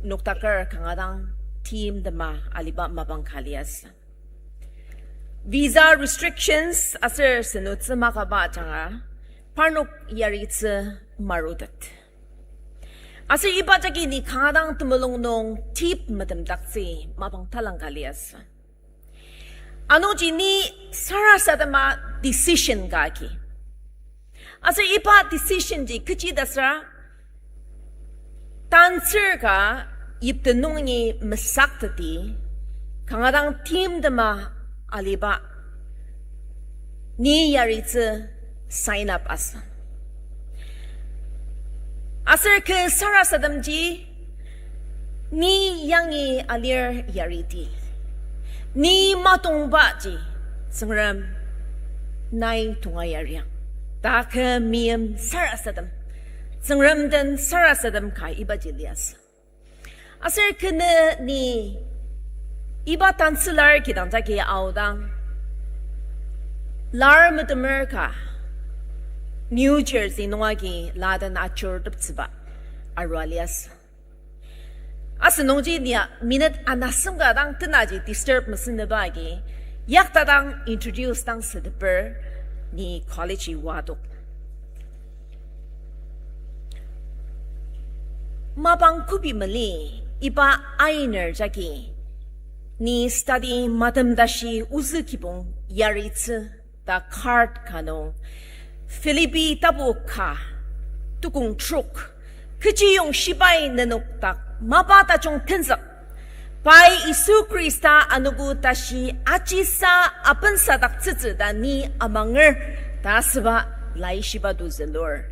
noktaker kanga dang timtema aliba mapang ka liasü. Visa restrictions aser senotsü makaba ajanga parnok yaritsü marutet. Aser iba jagi ni kanga dang temulung nung tip metemdaktsü mapang talang ka liasü. Anungji ni sarasadema decision ka agi. Aser iba decision ji kechi ta süra, tantsür ka yipten nungi mesakteti, kanga dang timtema aliba ni yaritsü sign up asü. Aser kü sarasademji ni yangi alir yariti, ni matongbaji Tsüngrem nai tonga yariang ta kü meim sarasadem, Tsüngrem den sarasadem ka ibaji liasü. Aser kü nü ni iba tantsülar kidang jagi aodang, lar metemer ka New Jersey nung agi laden achurteptsüba arua liasü. Asünungji nia minute anasem ka dang tenaji disturb mesüneba agi, yakta dang introduce dang süteper ni college-i wadok. Mapang kübi mali iba ainer jagi ni study matem tashi ozü kibong yaritsü ta card ka nung, Philippi tapu ka, tukong trok, kechiyong shibai nenok dak mapa tajung tenzük, pai Yisu Khrista anogo tashi ajisa apensadaktsütsü ta ni amanger ta asüba laishiba to zülur.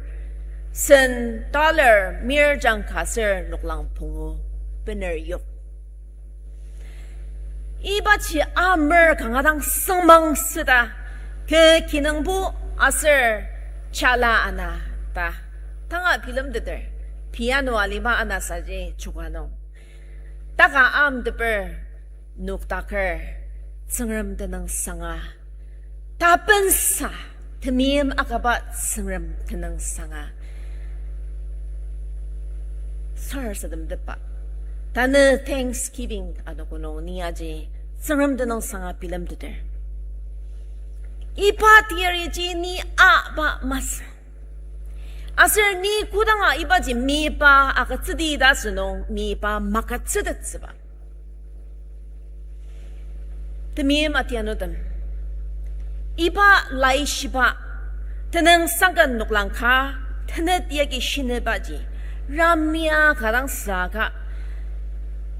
Sen dollar mir jang ka ser noklang pungu bener yok. Ibaji amer kanga dang süngmang süta, kü kinungbo aser chala ana ta tanga bilemteter, piano alima anasaji choka nung. Taka amteper noktaker, Tsüngrem tenüng sanga, tapensa temeim akaba Tsüngrem tenüng sanga sarasademtepba. Tanü Thanksgiving anogo nung ni aji Tsüngrem tenüng sanga bilemteter. Iba teyariji ni aba masü. Aser ni kodanga ibaji meyipa agütsüdi ta asünung meyipa magütsütettsüba. Temeim atianutem, iba laishiba tenüngsangken noklang ka tenet yagi shinibaji ramia ka dang saka,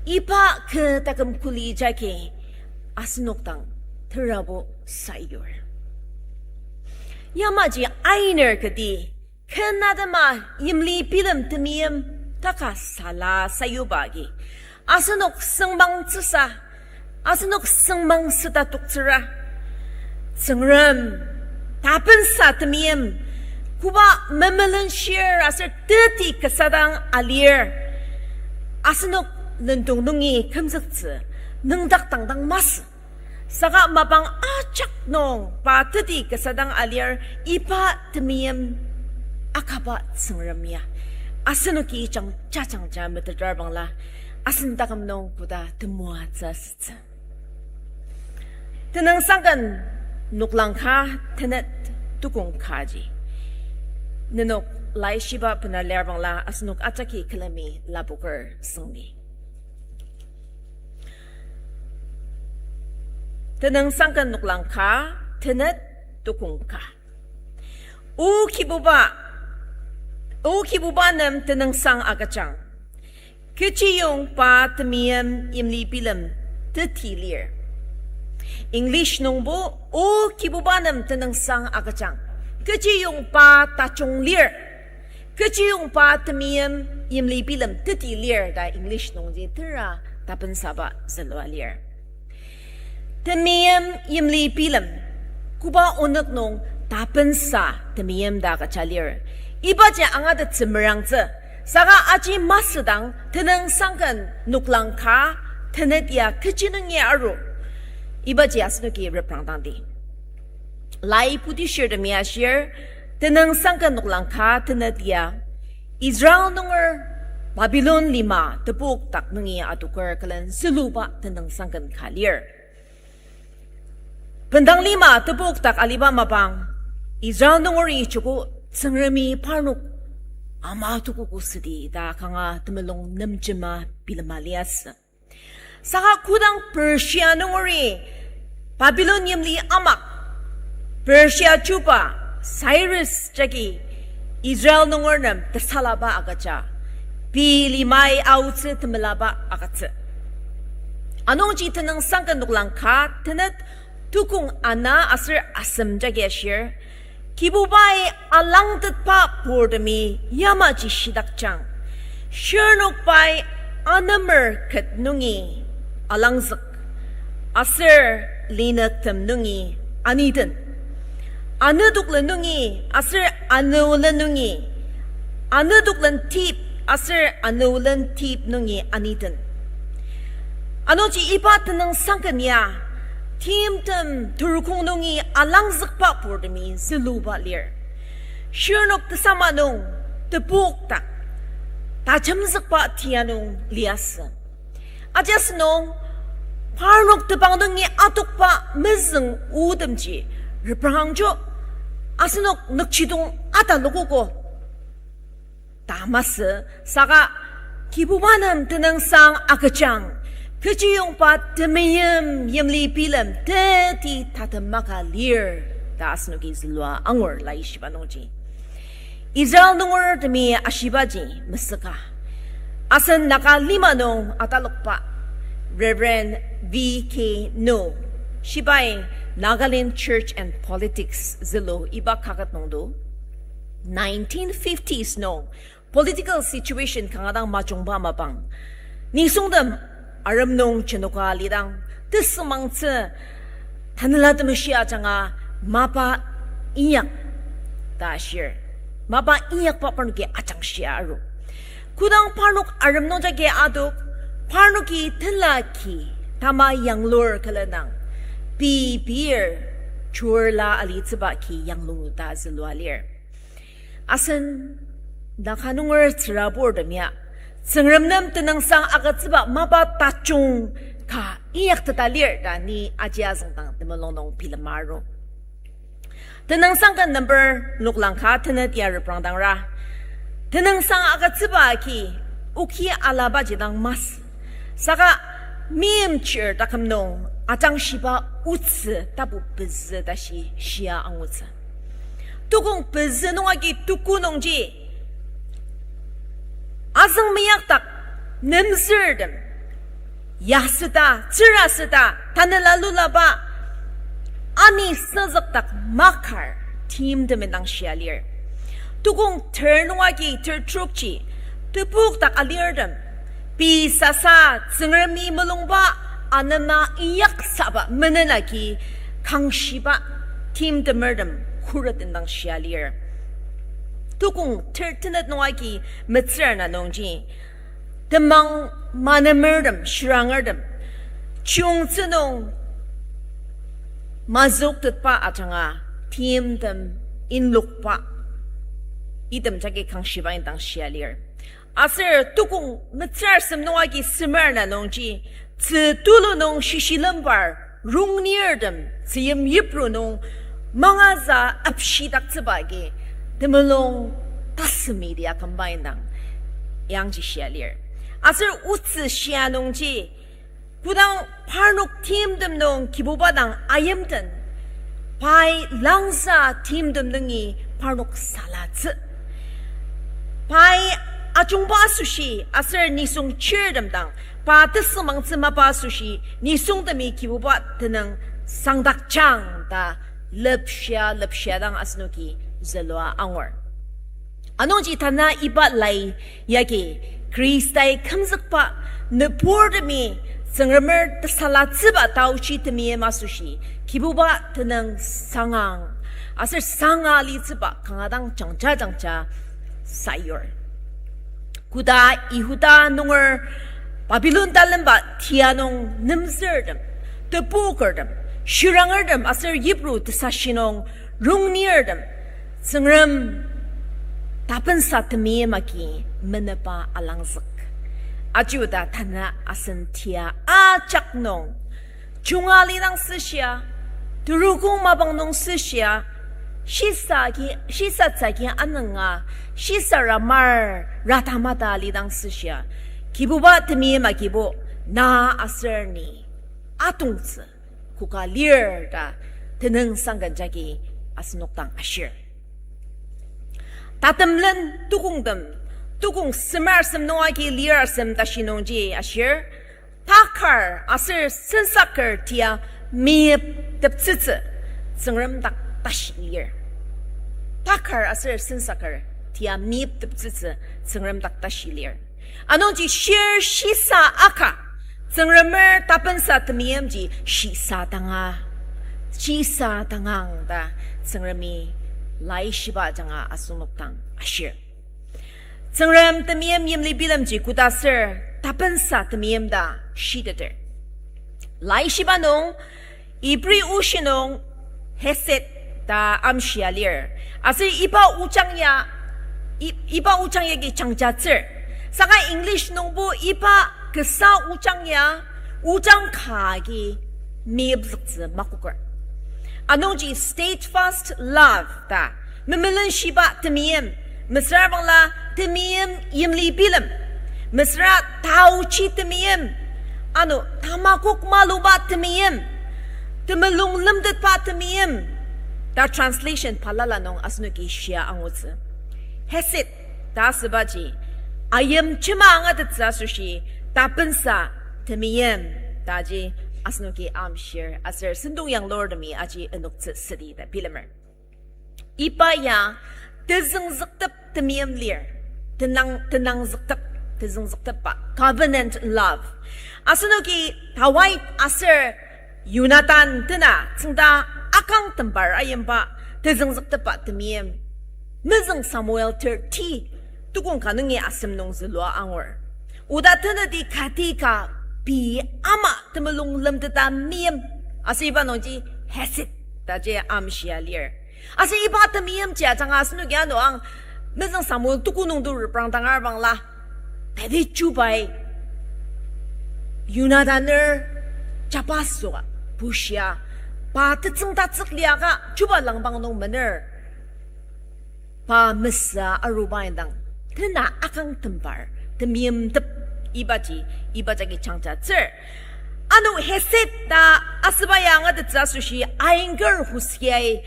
iba kü taküm kuli jagi asenok dang terabo sayur. Yamaji ainer kati, kü natema yimli bilem temeim taka sala sayuba agi, asenok süngmangtsüsa, asenok süngmang süta toktsüra, Tsüngrem tapensa temeim koba memelenshir aser teti kasa dang alir, asenok lendong nungi kümzüktsü nüngdak dangdang masü. Saka mapang ajak nung pa teti kasa dang alir, iba temeim akaba Tsüngrem ya asenoki jang jajangja meteter bangla, asen taküm nung koda temoatsü asütsü. Tenüngsangken noklang ka tenet tukong kaji, nenok laishiba bena lir bangla asenok ajaki külemi lapoker süngdi. Tenüngsangken noklang ka tenet tukong ka. O Kibuba, O Kibuba nem tenüngsang agüjang, kechiyong pa temeim yimli bilem teti lir. English nungbo, O Kibuba nem tenüngsang agüjang, Kechiyongba tajung lir. Kechiyongba temeim yimli bilem teti lir ta English nungji tera tapensaba zülua lir. Temeim yimli bilem, koba onük nung tapensa temeim ta agüja lir. Ibaji angatettsü merangtsü, saka aji masüdang tenüngsangken noklang ka tenet ya kechi nungi aru. Ibaji asenoki reprangdangdi. Lai putishirtemi ashir, tenüngsangken noklang ka tenet ya, Israel nunger Babilon lima tebok dak nungi adoker külen züluba tenüngsangken ka lir. Bendang lima tebok dak aliba mapang, Israel nungeri joko Tsüngremi parnok ama tukogo südi ta kanga temulung nemjema bilema liasü. Saka kodang Persia nungeri Babilon yimli amak, Persia chuba Cyrus jagi Israel nunger nem tesalaba agüja, pei limai aotsü temelaba agütsü. Anungji tenüngsangken noklang ka tenet tukong ana aser asem jagi ashir, Kibubai alangtetba purtemi yamaji shidakjang. Shirnok pai anemer ket nungi alangzük, aser linüktem nungi aniten. Anedoklen nungi aser anülen nungi, anedoklen tip aser anülen tip nungi aniten. Anungji iba tenüngsangken ya, timtem turkong nungi alangzükba purtemi züluba lir. Shirnok tesama nung tebok dak tajemzükba tia nung liasü. Aji asenok parnok tebang nungi atokba mezüng otemji reprangangjo, asenok nükjidong atalokogo ta masü, saka Kibuba nem tenüngsang agüjang, kechiyongba temeim yimli bilem teti tatem maka lir ta asenoki zülua angur laishiba nungji. Israel nungertemi ashibaji mesüka. Asen Naga lima nung atalokba Reverend V K No, shibai Nagaland Church and Politics zülu iba kaket nungdo, nineteen fifties nung political situation kanga dang majungba mapang, nisungtem arem nung jenoka lidang, tesümangtsü Tanela Temeshi ajanga mapa inyak ta ashir. Mapa inyakba parnoki ajangshia aru. Kodang parnok arem nung jagi adok, parnoki tenla ki tama yanglur külenang, pei pir churla alitsüba ki yanglu ta zülua lir. Asen Naga nunger tsüraburtem ya, Tsüngrem nem tenüngsang agütsüba mapa tajung ka inyakteta lir ta ni aji azüngdang temulung nung bilema aru. Tenüngsang ka number noklang ka tenet ya reprangdangra, tenüngsang agütsüba agi oki alabaji dang masü. Saka meimchir taküm nung ajangshiba otsü tapu pezü tashi shia angutsü. Tukong pezü nung agi tuku nungji, azüng meyakdak nemzürtem, yasüta, tsürasüta, tanela lulaba, ani senzükdak makar, timtem indang shia lir. Tukong ter nung agi ter trokji, tebokdak alirtem, pei sasa Tsüngremi mulungba anema inyaksaba menen agi kangshiba timtemertem khuret indang shia lir. Tukong ter tenet nung agi metsür na nungji, temang manemertem, shirangertem, chiyungtsü nung mazüktetba ajanga timtem inlokba, item jagi kangshiba indang shia lir. Aser tukong metsür asem nung agi semer na nungji, tzü tulu nung shishilembar rungnirtem tzüyim yipru nung mangaza apshidaktsüba agi temulung tasümiti akümba indang yangji shia lir. Aser otsü shia nungji, kodang parnok timtem nung Kibuba dang ayimten, pai langzü timtem nungi parnok salatsü. Pai ajungba asoshi aser nisung chirtem dang pa tesümangtsü mapa asoshi nisungtemi Kibuba tenüng sangdakjang ta lepshia lepshia dang asenoki zülua angur. Anungji tanü iba lai yagi Khristai kümzükba nüburtemi Tsüngremer tesalatsüba taochi temeim asoshi, Kibuba tenüng sangang, aser sanga litsüba kanga dang jangja jangja sayur. Koda Yihuda nunger Babilon talemba tia nung nemzürtem, tepokertem, shirangertem aser yipru tesashi nung rungnirtem, Tsüngrem tapensa temeim agi menepa alangzük. Aji oda tanü asen tia ajak nung junga lidang süshia, terokong mapang nung süshia, shisa agi, shisatsü agi anünga, shisa ramar ratamata lidang süshia, Kibuba temeim agibo na aser ni atongtsü koka lir ta tenüngsang ken jagi asenok dang ashir. Tatemlen tukongtem, tukong semer asem nung agi lir asem tashi nungji ashir, takar aser sensaker tia meyipteptsütsü Tsüngrem dak tashi lir. Takar aser sensaker tia meyipteptsütsü Tsüngrem dak tashi lir. Anungji shir shisa aka, Tsüngremer tapensa temeimji shisa danga, shisa dangang ta Tsüngremi laishiba ajanga asenok dang ashir. Tsüngrem temeim yimli bilemji koda aser tapensa temeim ta shiteter. Laishiba nung, Ibri oshi nung hesed ta amshia lir. Aser iba ojang ya, i-, iba ojang yagi jangjatsür. Saka English nungbo iba kasa ojang ya, ojang ka agi meyipzüktsü makoker. Anungji steadfast love ta, memelenshiba temeim, mesüra bangla temeim yimli bilem, mesüra taochi temeim, ano tamakok maluba temeim, temulung lemtetba temeim ta translation balala nung asenoki shia angutsü. Hesed ta asübaji, ayimjema angatettsü asoshi, tapensa temeim taji asenoki amshir aser sentong yanglurtemi aji enoktsü südi ta bilemer. Iba ya tezüngzüktep temeim lir, tenang, tenangzüktep, tezüngzüktepba, covenant love. Asenoki Dawid aser Yonatan tena tsüngda akang tembar ayimba tezüngzüktepba temeim. Mezüng Samuel thirty, tukong ka nungi asem nung zülua angur. Oda teneti kati ka pei ama temulung lemteta meim. Aser iba nungji hesed taji amshia lir. Aser iba temeimji ajanga asenoki ano ang Mezüng Samuel tuko nung to reprang dangar bangla, David chubai Yonataner jabaso bushia, pa tetsüng tatsük liaka chuba langpang nung mener pa mesüa aruba indang tena akang tembar temeimtep ibaji, iba jagi jangjatsür. Ano hesed ta asüba ya angatettsü asoshi, ainger Hoseai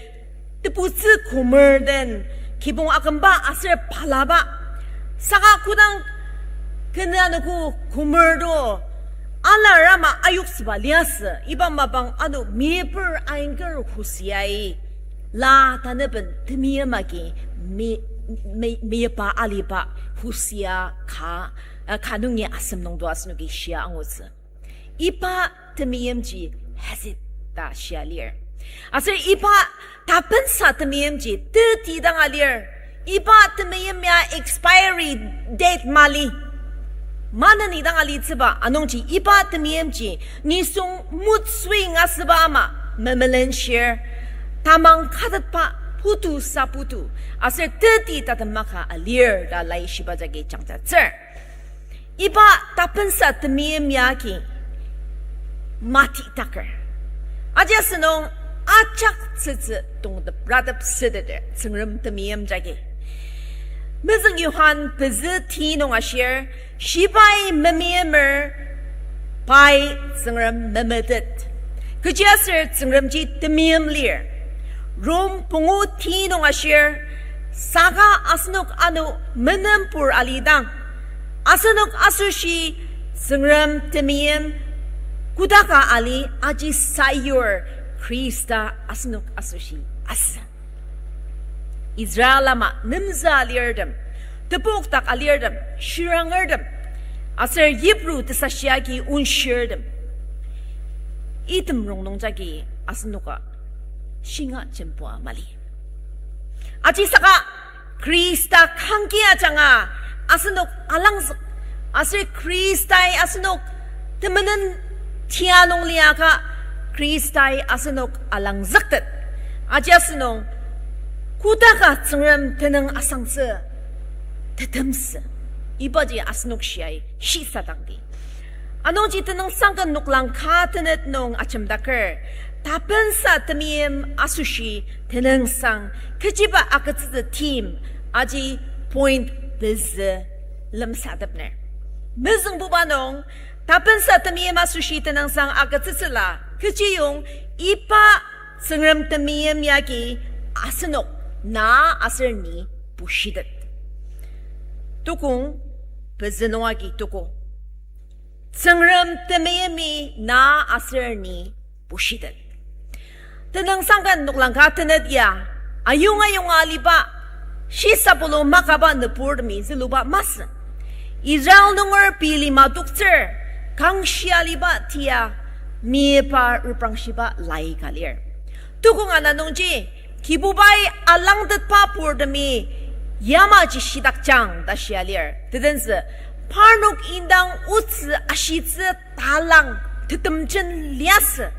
tebutsü kümer den kibong akümba aser balaba. Saka kodang kenü anogo kümer to alar ama ayoktsüba liasü, iba mapang ano meper ainger Hoseai la tanaben temeim agi me-, me-, meyipa aliba Hosea ka, eh, ka nungi asem nung to asenoki shia angutsü. Iba temeimji hesed ta shia lir. Aser iba tapensa temeimji teti danga lir. Iba temeim ya expiry date mali. Maneni dang alitsüba anungji iba temeimji nisung mood swing asüba ama memelenshir, tamang katetba putu sa putu, aser teti tatem maka alir ta laishiba jagi jangjatsür. Iba tapensa temeim yagi matitaker. Aji asünung ajak tsütsü tongtep ratep süteter Tsüngrem temeim jagi. Mezüng Johan pezü ti nung ashir, shibai memeimer pai Tsüngrem memetet. Kechiaser Tsüngremji temeim lir. Rom pungu ti nung ashir, saka asenok ano menempur alidang, asenok asoshi Tsüngrem temeim kodaka ali aji sayur Khrista asenok asoshi asü. Israel ama nemzü alirtem, tepokdak alirtem, shirangertem, aser yipru tesashi agi onshirtem, item rongnung jagi asenoka shinga jembua mali. Aji saka Khrista kangki ajanga asenok alangzük, aser Khristai asenok temenen tia nung liaka, Khristai asenok alangzüktet. Aji asenok kodaka Tsüngrem tenüng asangtsü tetemsü, ibaji asenok shiai shisadangdi. Anungji Tenüngsang Ken noklang ka tenet nung ajemdaker, tapensa temeim asoshi tenüngsang, kechiba agütsütsü theme, aji point pezü lemsatepner. Mezüngbuba nung, tapensa temeim asoshi tenüngsang agütsütsüla kechiyong iba Tsüngrem temeim yagi asenok na aser ni bushitet. Tukong pezü nung agi tuko. Tsüngrem temeimi na aser ni bushitet. Tenüngsang Ken noklang ka tenet ya, ayonga ayonga aliba, shisabulu makaba nüburtemi züluba masü. Israel nunger pei lima toktsür, kangshia aliba tia, mipa reprangshiba lai ka lir. Tukong ana nungji, Kibubai alangtetba purtemi yamaji shidakjang ta shia lir. Tetenzü, parnok indang otsü ashitsü talang tetemjen liasü.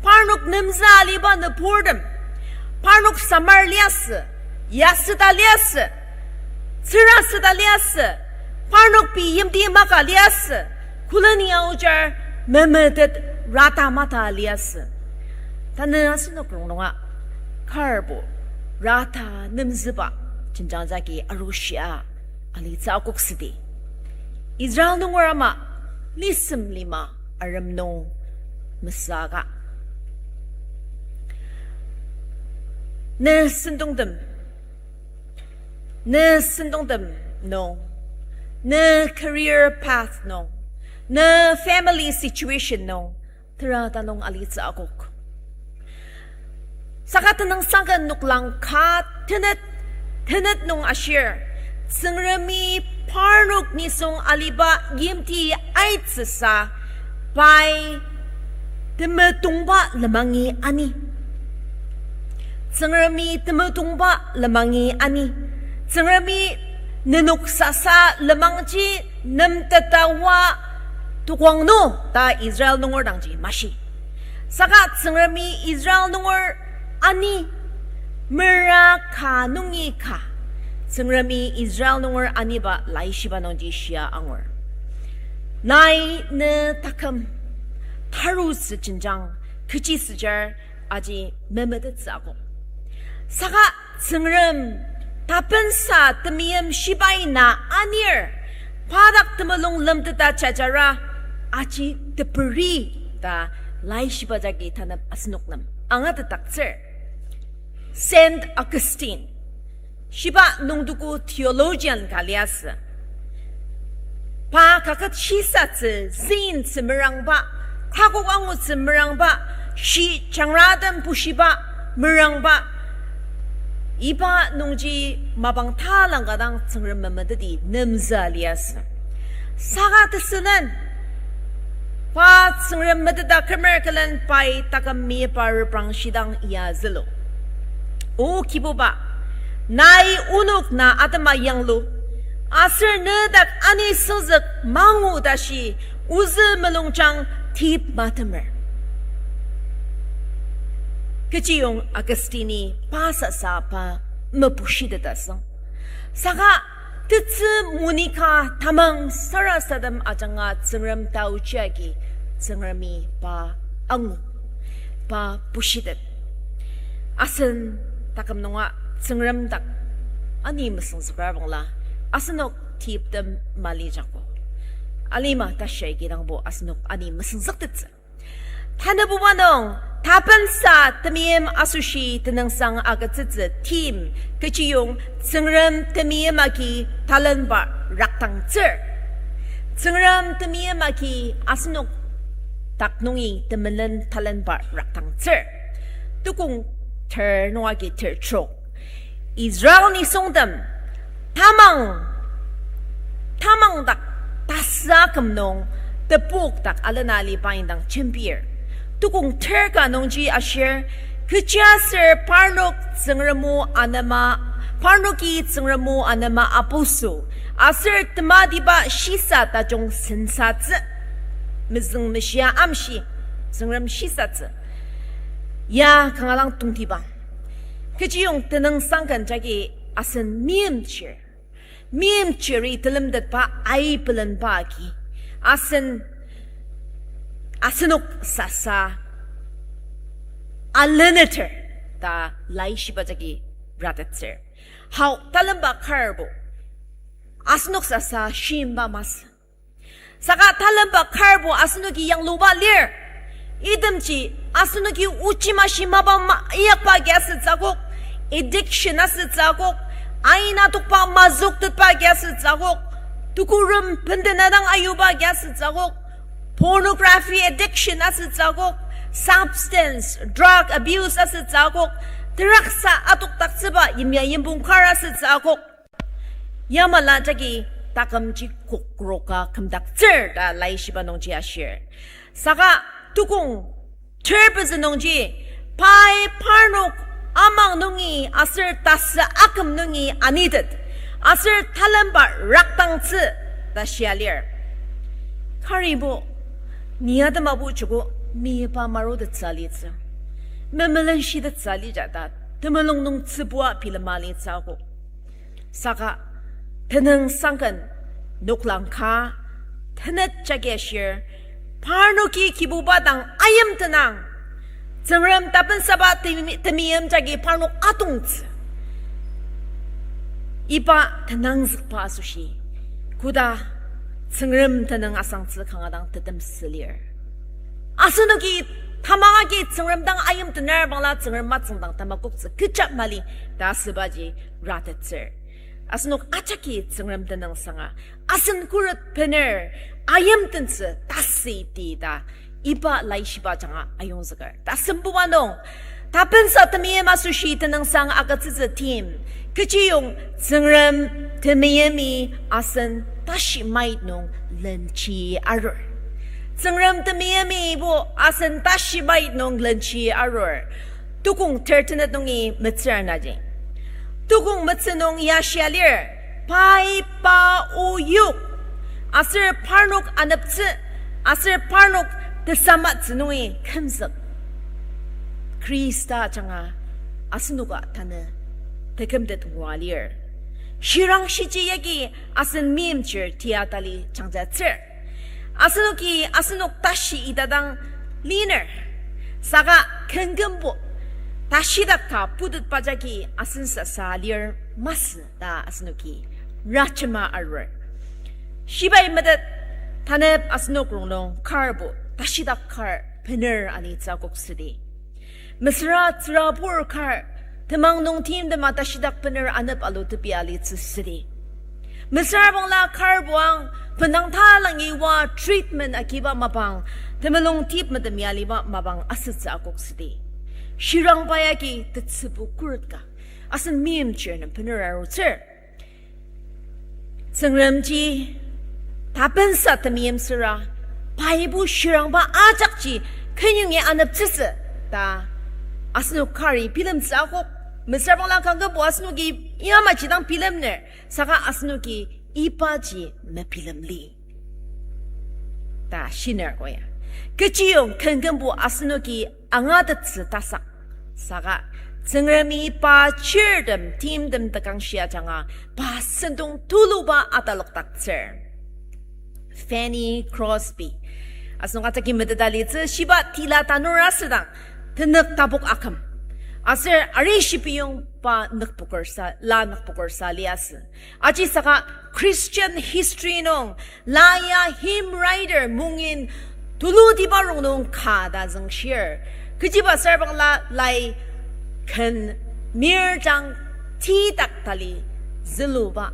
Parnok nemzü aliba nüburtem, parnok samar liasü, yasüta liasü, tsürasüta liasü, parnok pei yimti maka liasü, koleni aojar memetet rata mata liasü. Tanü asenok rongnunga karbo rata nemzüba jenjang jagi arushia alitsü akok südi. Israel nunger ama lisem lima arem nung mesüaka, ne sentongtem, ne sentongtem nung, ne career path nung, ne family situation nung, tera tanung alitsü akok. Saka Tenüngsang Ken noklang ka tenet, tenet nung ashir, Tsüngremi parnok nisung aliba yimti aitsüsa, pai temetongba lemangi ani. Tsüngremi temetongba lemangi ani. Tsüngremi nenok sasa lemangji nemteta oa tukwang no ta Israel nunger dangji mashi. Saka Tsüngremi Israel nunger ani, mera ka nungi ka, Tsüngremi Israel nunger aniba laishiba nungji shia angur. Nai ne taküm tarutsü jenjang kechisüjar aji memetettsü akok. Saka Tsüngrem tapensa temeim shibai na anir, pa dak temulung lemteta jajara aji teperi ta laishiba jagi tanep asenok nem angatetdaktsür. Saint Augustine, shiba nungtuku theologian ka liasü. Pa kaket shisatsü, züintsü merangba, kakok angutsü merangba, shi jangratem bushiba merangba, iba nungji mapang talangka dang Tsüngrem memeteti nemzü liasü. Saka tesülen, pa Tsüngrem meteta kümer külen pai taküm mipa reprangshidang ya zülu. O Kibuba, nai onok na atema yanglu, aser ne dak ani senzük mangu tashi ozü mulungjang tip matemer. Kechiyong Augustini pa sasa pa mebushiteta süng. Saka tetsü Monica tamang sarasadem ajanga Tsüngrem taochi agi Tsüngremi pa angu, pa bushitet. Asen taküm nunga Tsüngrem dak ani mesüngzükrabangla, asenok tiptem malijago. Alima tashi kidangbo asenok ani mesüngzüktettsü. Tanabuba nung, tapensa temeim asoshi tenüngsang agütsütsü theme kechiyong Tsüngrem temeim agi talenba raktangtsür. Tsüngrem temeim agi asenok dak nungi temelen talenba raktangtsür. Tukong ter nung agi ter trok. Israel nisungtem tamang, tamang dak tasü aküm nung tepok dak alena aliba indang jembir. Tukong ter ka nungji ashir, kechiaser parnok Tsüngrem o anema, parnoki Tsüngrem o anema apusü, aser tematiba shisa tajung sensatsü. Mezüng meshia amshi, Tsüngrem shisatsü. Ya kanga dang tongtibang. Kechiyong tenüngsang ken jagi asen meimchir. Meimchiri telemtetba aibelenba agi. Asen, asenok sasa aleneter ta laishiba jagi ratettsür. Hau talemba karbo asenok sasa shimba masü. Saka talemba karbo asenoki yangluba lir. Itemji asenoki ochi mashi mapa ma-, inyakba agi asütsü akok, addiction asütsü akok, aina tokba mazüktetba agi asütsü akok, tukurem bendena dang ayuba agi asütsü akok, pornography addiction asütsü akok, substance, drug abuse asütsü akok, teraksa atokdaktsüba yimya yimbong kar asütsü akok. Yamala jagi takümji kokroka kümdaktsür ta laishiba nungji ashir. Saka tukong ter pezü nungji, pai parnok amang nungi aser tasü aküm nungi anitet, aser talemba rakdangtsü ta shia lir. Karibo, ni atema bo joko meyipa marutettsü alitsü, memelenshitsü alija ta temulung nung tsübua bilema alitsü akok. Saka tenüngsang ken noklang ka tenet jagi ashir, parnoki Kibuba dang ayimtenang, Tsüngrem tapensaba temi-, temeim jagi parnok atongtsü. Iba tenangzükba asoshi, koda Tsüngrem tenüng asangtsü kanga dang tetemsü lir. Asenoki tamang agi Tsüngrem dang ayimtener bangla Tsüngrem matsüngdang tamakoktsü kecha mali ta asübaji ratettsür. Asenok ajaki Tsüngrem tenüngsanga asen khuret bener ayimtentsü tasüti ta iba laishiba ajanga ayongzüker. Tasembuba nung, tapensa temeim asoshi tenüngsang agütsütsü tim, kechiyong Tsüngrem temeimi asen tashi mait nung lenji arur. Tsüngrem temeimibo asen tashi mait nung lenji arur. Tukong ter tenet nungi metsür anaji. Tukong metsü nung ya shia lir, pai pa o yok, aser parnok aneptsü, aser parnok tesamatsü nungi kümzük. Khrista ajanga asenoka tanü tekümtet ngua lir. Shirang shiji yagi asen meimchir tia tali jangjatsür. Asenoki asenok tashi idadang liner, saka kenkümbo tashidak ka putetba jagi asen sasa lir masü ta asenoki rajema arur. Shibai metet, tanep asenok rongnung karbo tashidak kar bener alitsü akok südi. Mesüra tsürabur kar, temang nung timtema tashidak bener anep alu tepi alitsü südi. Mesüra bangla karbo ang benang talangi oa treatment agiba mapang, temulung tip metem ya aliba mapang asütsü akok südi. Shirangba yagi tetsübu khuret ka asen meimchir nem bener arutsür. Tsüngremji tapensa temeim süra, paibo shirangba ajakji kenyongi aneptsütsü ta asenok kari bilemtsü akok. Mesüra bangla kangkümbo asenoki yamaji dang bilemner, saka asenoki ibaji mebilemli ta shiner ko ya. Kechiyong kangkümbo asenoki angatettsü tasak, saka Tsüngremi pa chirtem timtem tekangshi ajanga pa sentong tuluba atalokdaktsür. Fanny Crosby. Asenok ajaki meteta litsü, shiba tila tanur asüdang, tenük tapok aküm. Aser ari shibiyong pa nükpoker sa, la nükpoker sa liasü. Ajisaka Christian history nung la ya hymn writer mungin tulutiba rongnung ka ta züngshir. Kechiba süra bangla lai ken mirjang tidak tali züluba.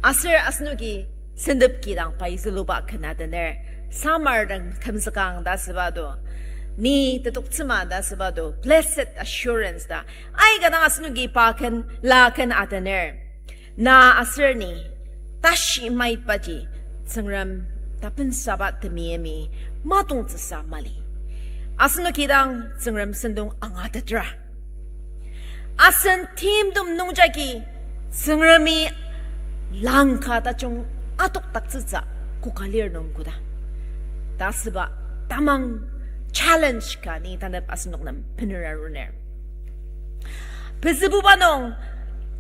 Aser asenoki sentep kidang pai züluba ken adener, samar den kümzükang ta süba do. Ni tetoktsüma ta süba do, blessed assurance ta. Aika dang asenoki pa ken, la ken atener. Na aser ni, tashi maitbaji, Tsüngrem tapensaba temeimi matongtsüsa mali. Asenoki dang Tsüngrem sentong angatetra. Asen timtem nungjagi Tsüngremi langka tajung atokdaktsütsü koka lir nung koda ta süba tamang challenge ka ni tanep asenok nem bener aruner. Pezübuba nung,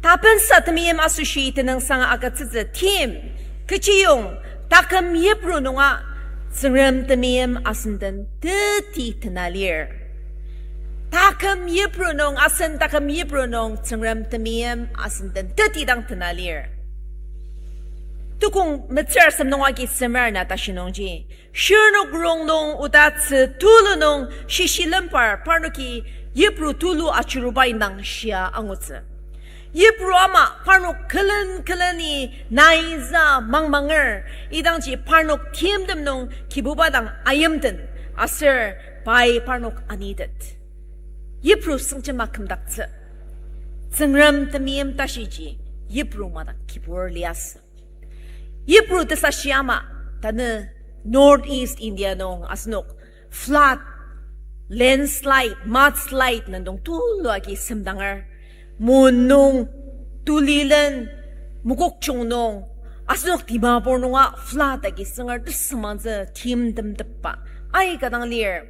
tapensa temeim asoshi tenüngsang agütsütsü tim, kechiyong, taküm yipru nunga, Tsüngrem temeim asen den teti tena lir. Taküm yipru nung, asen taküm yipru nung, Tsüngrem temeim asen den teti dang tena lir. Tukong metsür asem nung agi semer na tashi nungji, shirnok rongnung oda tzü tulu nung shishi lempar parnoki yipru tulu achiruba indang shia angutsü. Yipru ama parnok külen küleni naizü mangmanger, idangji parnok timtem nung Kibuba dang ayimten aser pai parnok anitet. Yipru sengjema kümdaktsü. Tsüngrem temeim tashiji yipru madak kibur liasü. Yipru tesashi ama, tanü North East India nung asenok flood, landslide, mudslide nendong tulu agi semdanger. Mon nung, tulilen, Mokokchung nung, asenok Dimapur nunga flood agi sünger tesüngmangtsü timtemtepba aika dang lir.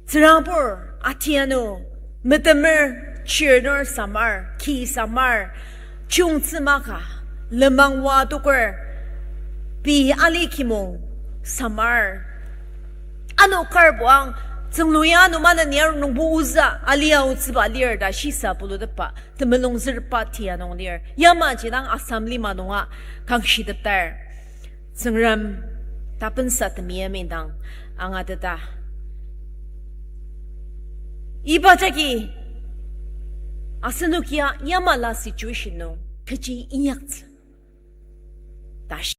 Tsürabur atianu, metemer, chirnur samar, ki samar, chiyungtsü maka, lenmang wa toker, pei ali kimong samar. Ano karbo ang, tsünglu ya ano maneni arunungbo ozü alia otsüba lir ta shisa pulutepba temulung zürba tia nung lir. Yamaji dang Assam lima nunga kangshiteptar. Tsüngrem tapensa temeim indang angateta. Iba jagi asenok ya yamala situation nung kechi inyaktsü ta shi-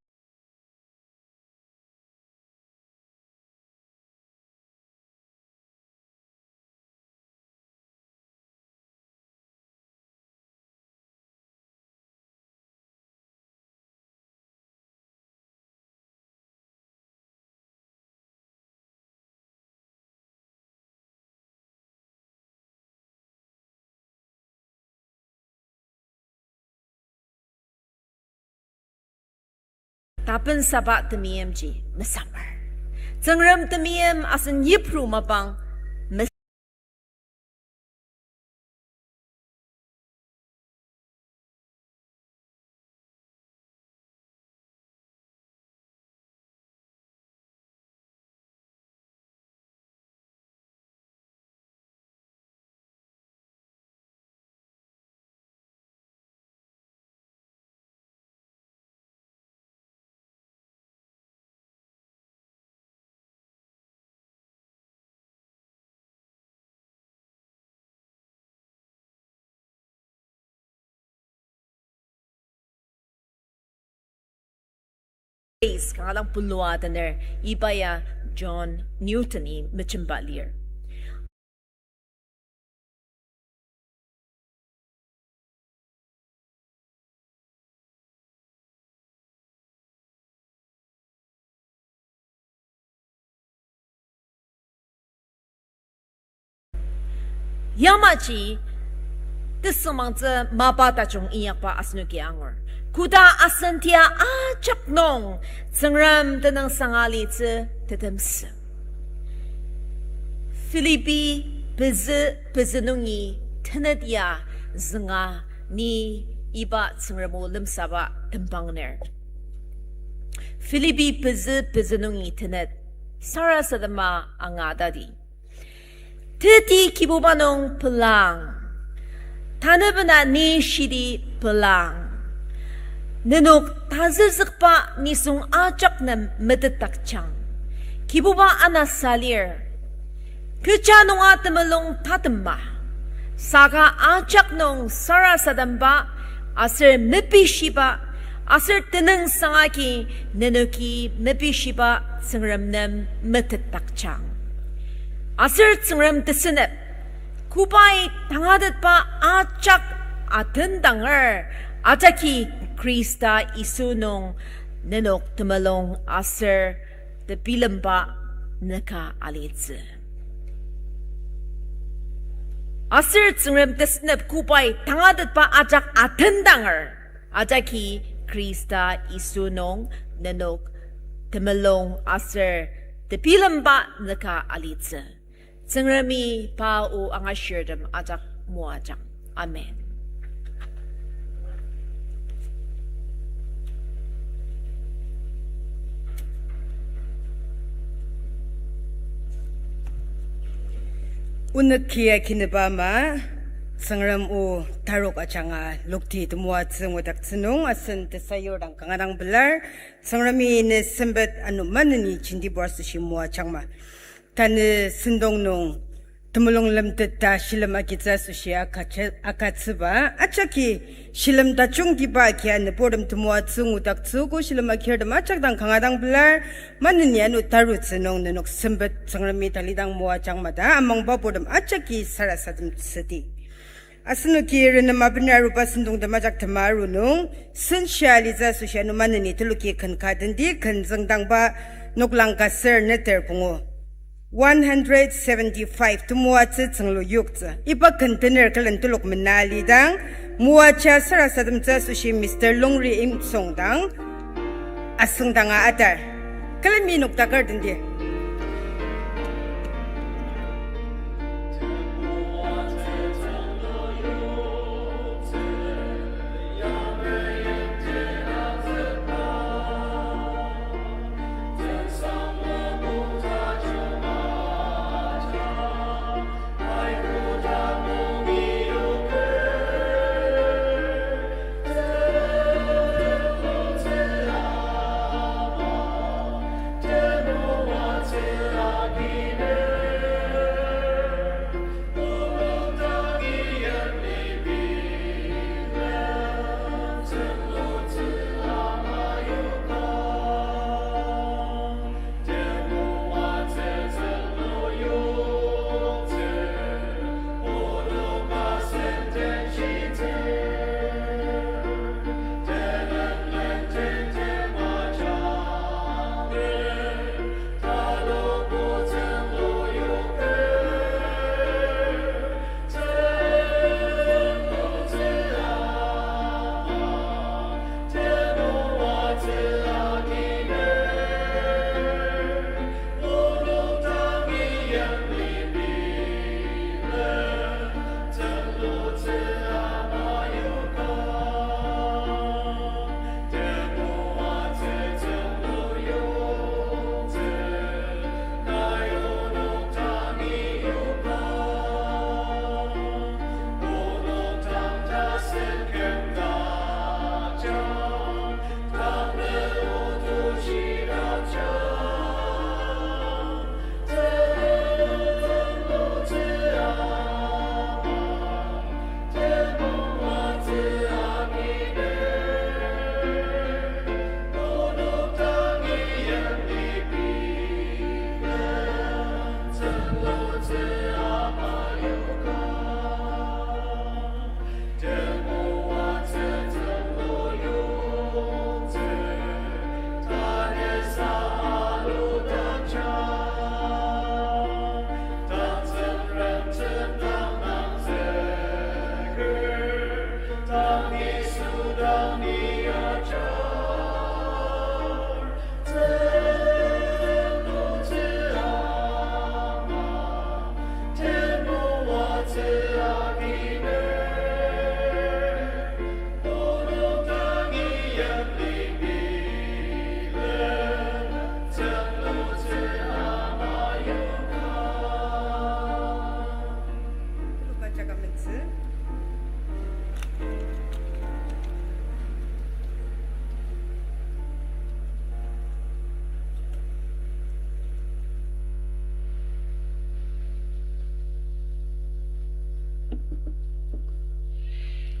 Tapensaba temeimji mesamar. Tsüngrem temeim asen yipru mapang mes- Kanga dang pulua tener, iba ya John Newton-i mejemba lir. Yamaji tesüngmangtsü mapa tajung inyakba asenoki angur. Koda asen tia ajak nung Tsüngrem tenüngsanga litsü tetemsü. Philippi pezü, pezü nungi tenet ya zünga ni iba Tsüngrem o lemsaba tembangner. Philippi pezü, pezü nungi tenet, sarasadema angatadi. Teti Kibuba nung pelang. Tanü bena ni shidi pelang. Nenok tazüzükba nisung ajak nem metetdakjang. Kibuba anasa lir. Kecha nunga temulung tatema, saka ajak nung sarasademba aser mepishiba, aser tenüngsang agi nenoki mepishiba Tsüngrem nem metetdakjang. Aser Tsüngrem tesünep, kobai tangatetba ajak atendanger, ajaki Khrista Yisu nung nenok temulung aser tebilemba nüka alitsü. Aser Tsüngrem tesünep, kobai tangatetba ajak atendanger, ajaki Khrista Yisu nung nenok temulung aser tebilemba nüka alitsü. Tsüngremi pa o angashirtem ajak moajang. Amen. Onük kia kinüba ama, Tsüngrem o tarok ajanga lokti temoatsü ngudaktsü nung asen tesayur dang kanga dang pelar. Tsüngremi ne sempet ano maneni jentibur asoshi moajangma. Tanü sentong nung temulung lemteta shilem agitsü asoshi akatsü-, akatsüba, ajaki shilem tajungtiba kia nüburtem temoatsü ngudaktsüogo, shilem agirtem ajak dang kanga dang pelar. Maneni ano tarutsü nung nenok sempet Tsüngremi talidang moajangma ta amangba purtem ajaki sarasademtsüdi. Asenoki renem abener aruba sentongtem ajak tema aru nung, senshia alitsü asoshi ano maneni teloki ken ka tendi, ken züngdangba noklang ka ser neter pungu. One hundred seventy-five, temoatsü tsünglu yoktsü. Iba ken tener külen telok mena alidang, moaja sarasademtsü asoshi Mister Longri Imsong dang asüngdanga atar. Külemi noktaker tendi.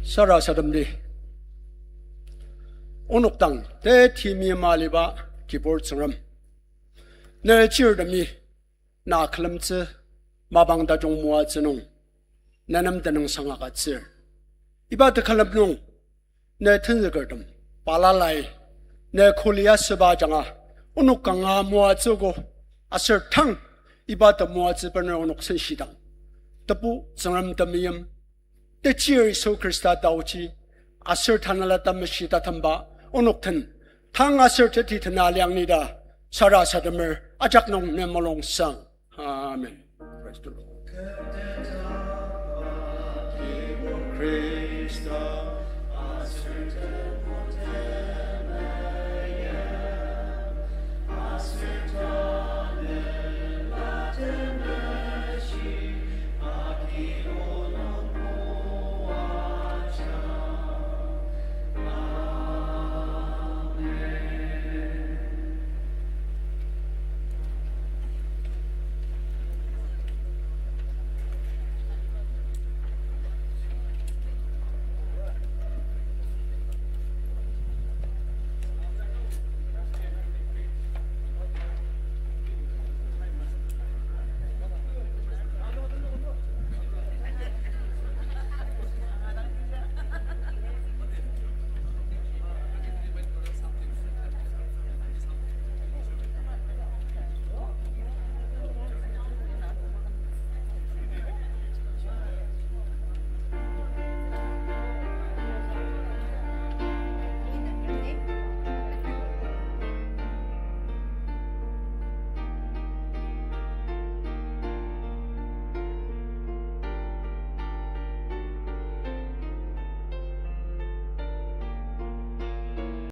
Sarasademdi. Onok dang tetimi maliba Kibur Tsüngrem, ne chirtemi na külemtsü mapang tajung moatsü nung, ne nem tenüngsang agütsür. Iba tekülem nung, ne tenzükertem, balalai, ne kuli asüba ajanga, onok kanga moatsüogo, aser tang, iba temoatsü bener onok senshidang. Tebu Tsüngrem temeim, Techir Yisu Khrista taochi, aser Tanela Temeshi tatemba, onok den, tang aser teti tena liang ni ta, sarasademer, ajak nung ne mulung sang. Amen. Praise the Lord. Khrista